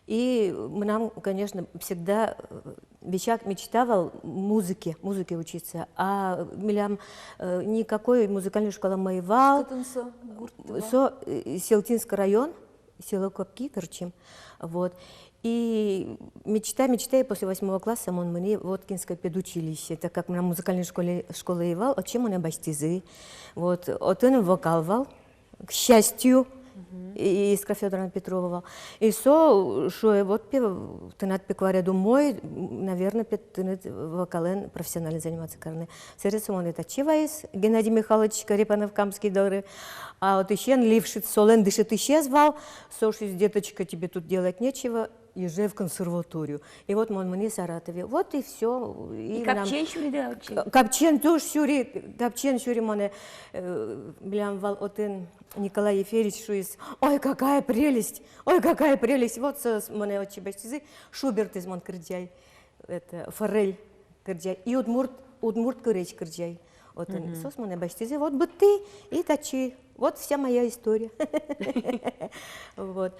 И мынам, конечно, всегда, э, весяк мечта вал музыке, музыке учиться. А милям, э, никакой музыкальной школамы ӧй вал. Кытын со гурт вал? Со, э, Селтинский район, село Копки, Торчим. Вот. И мечта, мечта, и после восьмого класса мон мынӥ Воткинское педучилище, так как мынам музыкальной школе, школы ӧй вал, отчы монэ басьтӥзы. Вот. Отын вокал вал. К счастью, и Искра Фёдоровна Петрова вал. И со шуэ: вот пе, тынад пе куаред умой, наверно, пе, тыныд вокалэн профессионально заниматься карыны. Сэре со монэ татчы ваиз, Геннадий Михайлович Корепанов-Камский доры. А отысен Лившиц, солэн дышетӥсез вал, со шуиз: деточка, тебе тут делать нечего. Езжай в консерваторию. И вот мон мынӥ Саратове. Вот и всё. И капчиен сюриды-а отчы? К-, капчиен туж сюри, капчиен сюри монэ, э, милям вал отын Николай Еферич, шуиз: ой, какая прелесть! Ой, какая прелесть! Вот соос монэ отчы басьтӥзы, Шубертез мон кырӟай, это, форель кырӟай. И удмурт, удмурт кырӟась кырӟай. Отын соос монэ басьтӥзы, вот быдтӥ, и татчы. Вот вся моя история. Вот.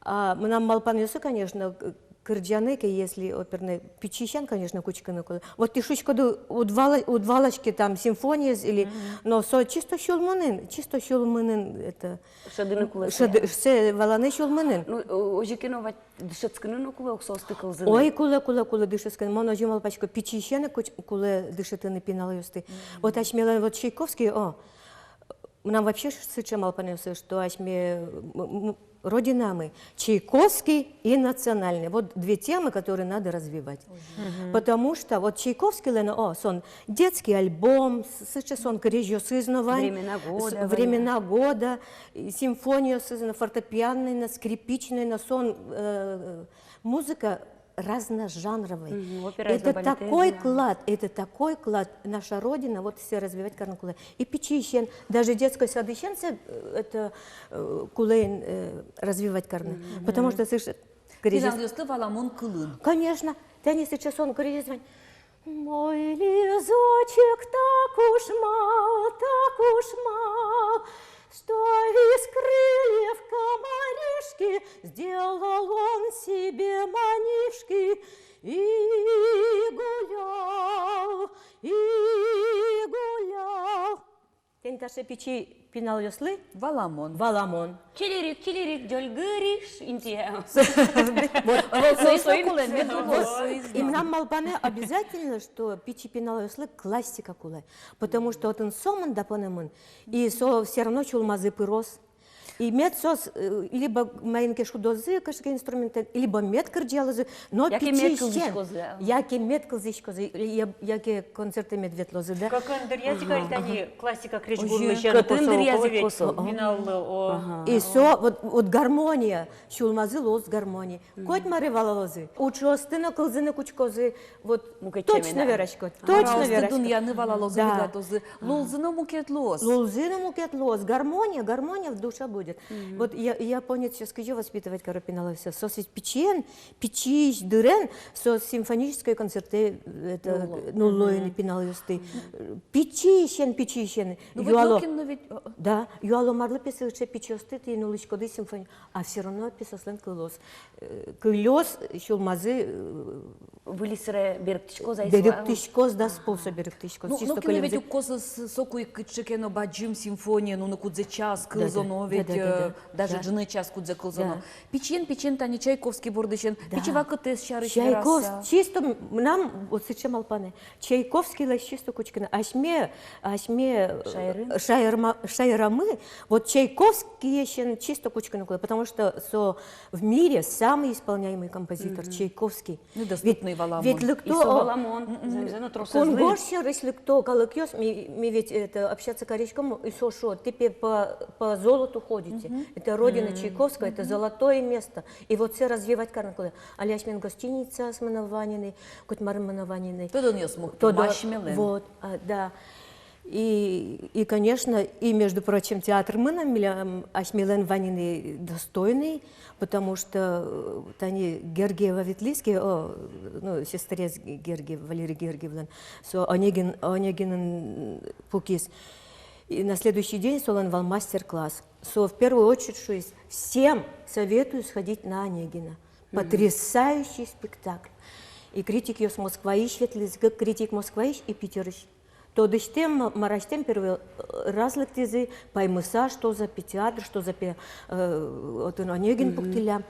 А мынам малпанъёсы, конечно, к-, кырӟаны ке, если оперной, пичиысен, конечно, кутскыны кулэ. Вот тӥ шуиськоды, уд вала-, уд валаське там симфониез или, но со чисто сюлмынын, чисто сюлмынын, это, шӧдыны кулэ, шӧды-, сое валаны сюлмынын. Ну, о-, озьы ке но вать дышетскыны но кулэ ук соосты кылзыны. Ой, кулэ, кулэ, кулэ дышетскыны. Мон озьы малпасько, пичиысен ик кулэ дышетыны пиналъёсты. Вот асьмелэн вот Чайковский, о, мынам вообще сыӵе малпанъёсы, что асьме, м, м, родинамы Чайковский и национальный. Вот две темы, которые надо развивать. Потому что вот Чайковскийлэн, о, со детский альбом, с-, сыӵе со кырӟанъёсыз но вань. Времена года, с-, времена года, и симфониосыз но, фортепианной но, скрипичной но, со, э, музыка разножанровой. Мгм, операез но, балетез но. Это такой клад, это такой клад, наша Родина, вот сое развивать карыны кулэ. И пичиысен, даже детской садысен сое, э, это, э, кулэ ини, э, развивать карыны. Мгм. Потому что сыӵе кырӟанъёсты валамон кылын. Конечно. Тани сыӵе со кырӟанъёс вань. Мой лизочек так уж мал, так уж мал, что из крыльев комаришки сделал он себе манишки и гулял, и гулял. Тӥни таӵе пичи пиналъёслы валамон. Валамон. Чилирик, чилирик, ӟольгыриш, интые. Вот. Вот, вот, вот, и мынам малпанэ обязательно, что пичи пиналъёслы классика кулэ. Потому что отын сомында понэмын, и со всё равно сюлмазы пыроз. И мед соос, э, либо маин ке шудозы кыӵе ке инструментэн, либо мед кырӟалозы, но пичиысен. Яке мед кылзӥськозы, а. Яке мед кылзӥськозы, я-, яке концертэ мед ветлозы, да. Кӧкын дыръязы ик али тани классика крезьгурлы сяна косо, кӧкын дыръязы ик косо. Пиналлы, о. Ага. И со, вот, вот гармония, сюлмазы луоз гармония. Котьмаре валалозы. Уӵыосты но кылзыны кутскозы, вот, точно вераськод, точно вераськод. Дунъяны валалозы, да, быгатозы. Лулзы но мукет луоз. Лулзы но мукет луоз. Гармония, гармония в душе будет. Вот я-, японецъёс кызьы воспитывать каро пиналъёссэс. Соос ведь пичиен, пичи дырен соос симфонической концертэ, это, нулло ини пиналъёсты. Пичиысен, пичиысен. Ну, вот юало. Нокин но ведь, э, да, юало: марлы пе сыӵе пичиосты тӥ нуллӥськоды симфони-, а всё равно пе соослэн кылёз, э, кылёз, сюлмазы, э, выльысь сыре берыктӥськоз, а, берыктӥськоз, да, способ берыктӥськоз. Ну, чисто нокин но ведь уг косо с-, соку ик кыӵе ке но бадӟым симфония нуны, кудзэ час кылзоно ведь, да, Э, даже ӝыны час кудзэ кылзоно. Пичиен, пичиен тани Чайковский бордысен, пичи вакытэз сярысь вераса. Чайковский, чисто м-, мынам вот сыӵе малпанэ. Чайковскийлэсь чисто кутскыны. Асьме, асьме, э, шаерын? Шаерма-, шаерамы, вот Чайковскиысен чисто кутскыны кулэ, потому что со в мире самый исполняемый композитор, Чайковский. Ну, доступный валамон. Ведь лыкто, и со валамон, зэмзэ но тросэзлы. Кунгож сьӧрысь лыкто калыкъёс, ми, ми ведь это, общаться кариськом, и со шуо: «Тӥ пе по, по золоту ходите». Это родина Чайковского, это золотое место. И вот сое развивать карыны кулэ. Али асьмелэн гостиницаос мынам вань ини, коть мар мынам вань ини. Тодонъёс мукты, тодо-, асьмелэн. Вот, а, да. И, и, конечно, и, между прочим, театр мынам, милям, асьмелэн вань ини достойный, потому что, э, тани Гергиева ветлӥз ке, о, ну, сестрез Гергиев, Валерий Гергиевлэн, со Онегин, Онегинын пукиз. И на следующий день солэн вал мастер-класс. Со в первую очередь шуиз: «Всем советую сходить на Онегина. Потрясающий спектакль». И критикъёс Москваысь ветлӥзы, кык критик Москваысь и Питерысь. Тодӥсьтэм, ма-, марасьтэм первый, э, раз лыктӥзы, паймыса, что за пе театр, что за пе, э, отын Онегин пуктӥллям.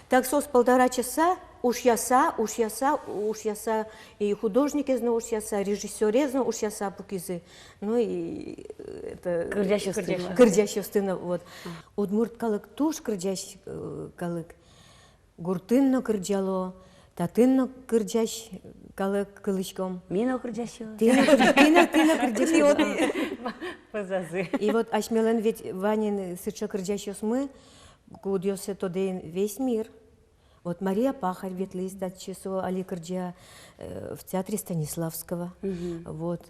Так соос полтора часа ушъяса, ушъяса, ушъяса, и художникез но ушъяса, режиссёрез но ушъяса пукизы. Ну и, э, это, кырӟасьёсты но. Кырӟасьёсты но, вот. Удмурт калык туж кырӟась, э, калык. Гуртын но кырӟало, татын но кырӟась калык кылӥськом. Ми но кырӟасьёс. Тӥ но кыр-, тӥ но, тӥ но кырӟасьёс. Пызазы. И вот асьмелэн ведь вань ини сыӵе кырӟасьёсмы, кудъёссэ тодэ ини весь мир. Вот Мария Пахарь ветлӥз татчы, со али кырӟа, э, в театре Станиславского. Вот.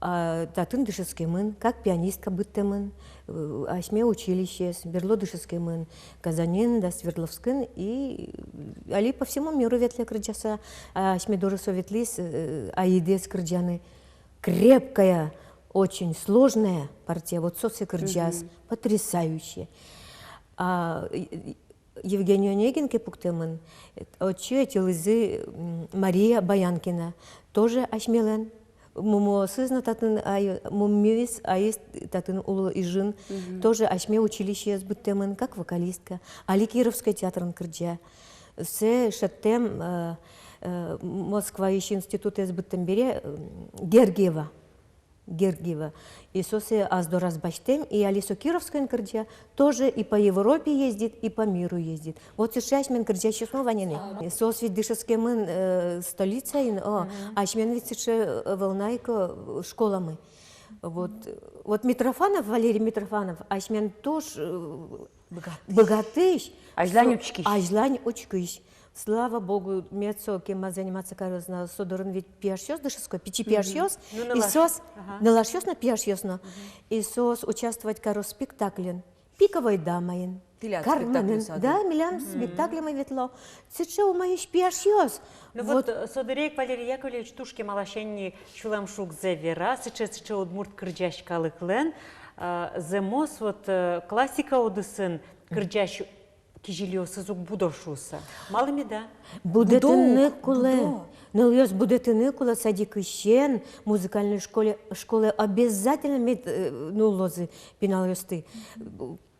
А татын дышетскемын, как пианистка быдтэмын, э, асьме училищеез, берло дышетскемын Казаньын да Свердловскын, и али по всему миру ветлэ кырӟаса. А асьме доры со ветлӥз, э, Аидэз кырӟаны. Крепкая, очень сложная партия, вот со сое кырӟаз, потрясающе. А, и, и, Евгений Онегин ке пуктэмын, э, отчы ӧтьылӥзы, м, Мария Баянкина, тоже асьмелэн. Мумыосыз но татын ай-, мумиос, аез татын уло Ижын, тоже асьме училищеез быдтэмын, как вокалистка. Али Кировской театрын кырӟа. Сое шедьтэм, э, э, Москваысь институтэз быдтэм бере, м, Гергиева. Гергиева. И со сое ас дораз басьтэм, и али со Кировскойын кырӟа, тоже и по Европе ездит, и по миру ездит. Вот сыӵе асьмелэн кырӟасьёсмы вань ини. Соос ведь дышетскемын, э, столицаын, о, асьмелэн ведь сыӵе, э, ӧвӧл на ик, э, школамы. Вот, вот Митрофанов, Валерий Митрофанов, асьмелэн туж, э, быгатӥсь. Быгатӥсь. Азьлань учкись. Азьлань учкись. Слава богу, мед со кема заниматься кароз на, со дорын ведь пияшъёс дышетско, пичи пияшъёс. Ну, и нылаш-, соос, нылашъёс но, пияшъёс но. И соос участвовать каро спектакльын. «Пиковой дамаын». Тӥляд Карменын. Спектакльёсады. Да, милям спектакльмы ветло. Сыӵе умоесь пияшъёс. Ну вот, э, со дыре ик Валерий Яковлевич туж кемалась ини сюлэм шугзэ вера, сыӵе, сыӵе удмурт кырӟась калыклэн, э, зэмос вот, э, классика удысын кырӟась кизилиосыз уг будо шуыса. Малы меда? Будэтыны кулэ. Будо ук, будо. Нылъёс, будэтыны кулэ садикысен, музыкальной школе, школе обязательно мед, э, нуллозы пиналъёсты.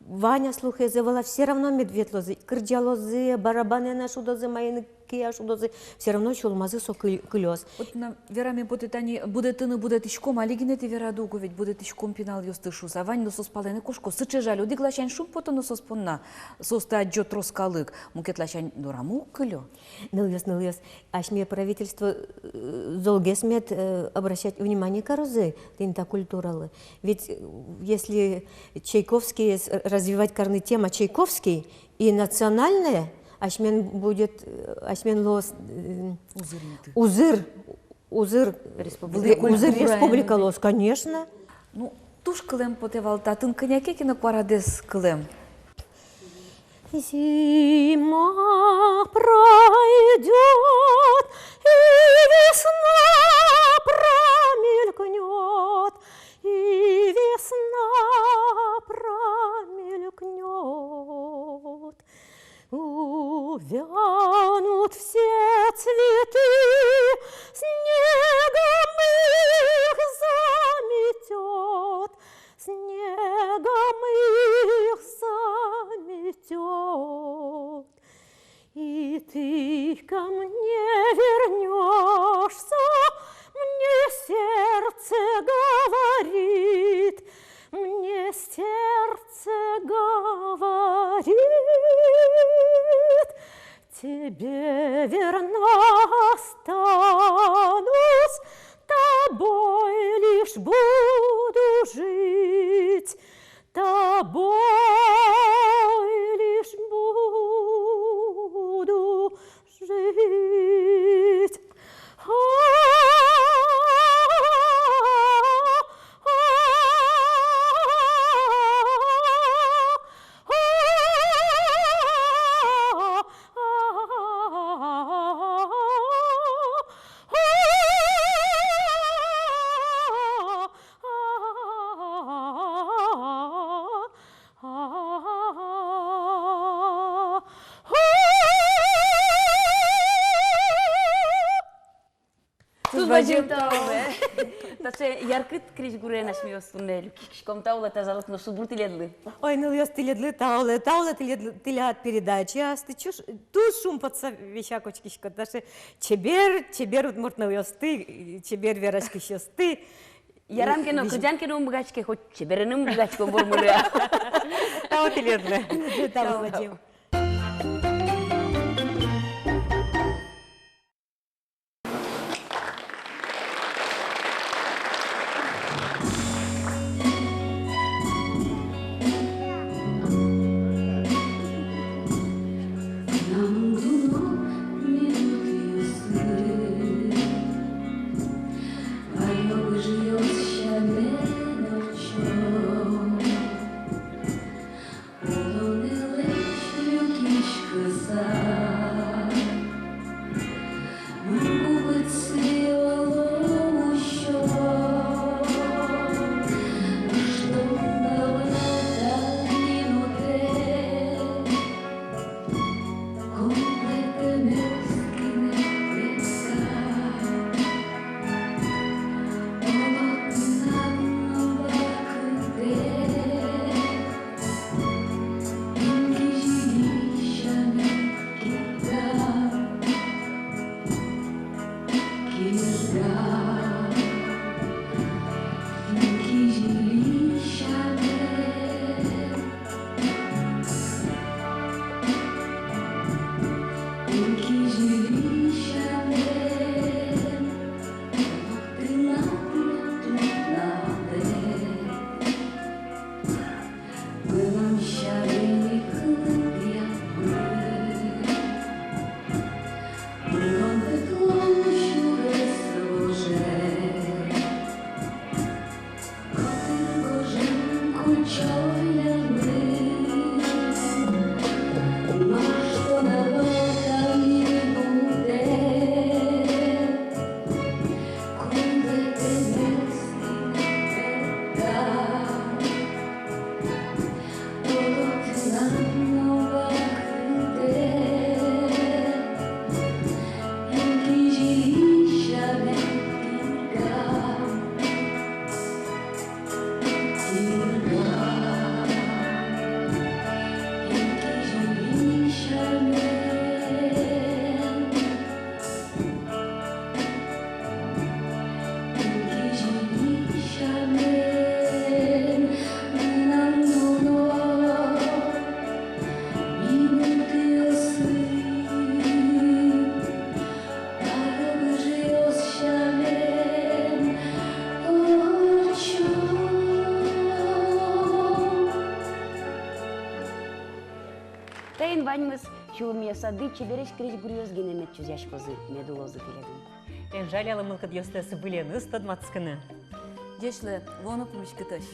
Вань-а слухез, ӧвӧл-а, всё равно мед ветлозы, кырӟалозы, барабанэн-а шудозы, маин ке-а шудозы, всё равно сюлмазы со кыль-, кылёз. Вот на вераме потэ тани, будэтыны будэтӥськом, али гинэ тӥ верады уго ведь, будэтӥськом пиналъёсты шуыса. Вань но соос палэнэ кошко, сыӵе жаль, одӥг ласянь шумпотоно соос понна, соосты адӟо трос калык, мукет ласянь дорамы уг кылё. Нылъёс, нылъёс, асьме правительство, э, золгес мед, э, обращать внимание карозы тӥни та культуралы. Ведь, э, если Чайковскийез, э, развивать карыны тема Чайковский и национальное, асьмелэн будет, э, асьмелэн луоз, э, узыр инты. Узыр, узыр, республика. Узыр республика луоз, конечно. Ну, туж кылэм потэ вал татын, кӧня ке но куарадэс кылэм. Зима пройдёт, и весна промелькнёт, и весна промелькнёт. Увянут все цветы, снегом их заметёт, снегом их заметёт. Ко мне вернёшься, мне сердце говорит, мне сердце говорит, тебе верна останусь, тобой лишь буду жить, тобой лишь буду жить. Туж бадӟым тау. Таӵе яркыт крезьгурен асьмеос туннэ люкиськиськом. Тау лэ, тазалык но шудбур тӥледлы. Ой, нылъёс, тӥледлы тау лэ, тау лэ тӥледлы, тӥляд передачаосты. Чуж, туж шумпотыса весь ик учкисько таӵе чебер, чебер удмурт нылъёсты, чебер вераськисьёсты. Ярам ке но, визь- кырӟан ке но ум быгатӥське, хоть чеберен ум быгатӥськом вормыны. Тау тӥледлы. Тау, тау, бадӟым. Улонлэсь люкиськыса, мукетсэ оло усё, ыштон вал та минутэ, кунлэтэм ӧз гинэ пекса, оло тынад но вакытэ. Мынам сярысь кылдӥд, мынам ветлон сюрес вожэ, котыр гожем кучо ялысь, нош тон ӧвӧл та минутэ. Таин ваньмыз сюлмъёсады чебересь крезьгуръёс гинэ мед чузъяськозы, мед улозы тӥледын. Эн жалялэ мылкыдъёстэс выленыз тодматскыны. Ӟеч луэ, луоно пумиськытозь.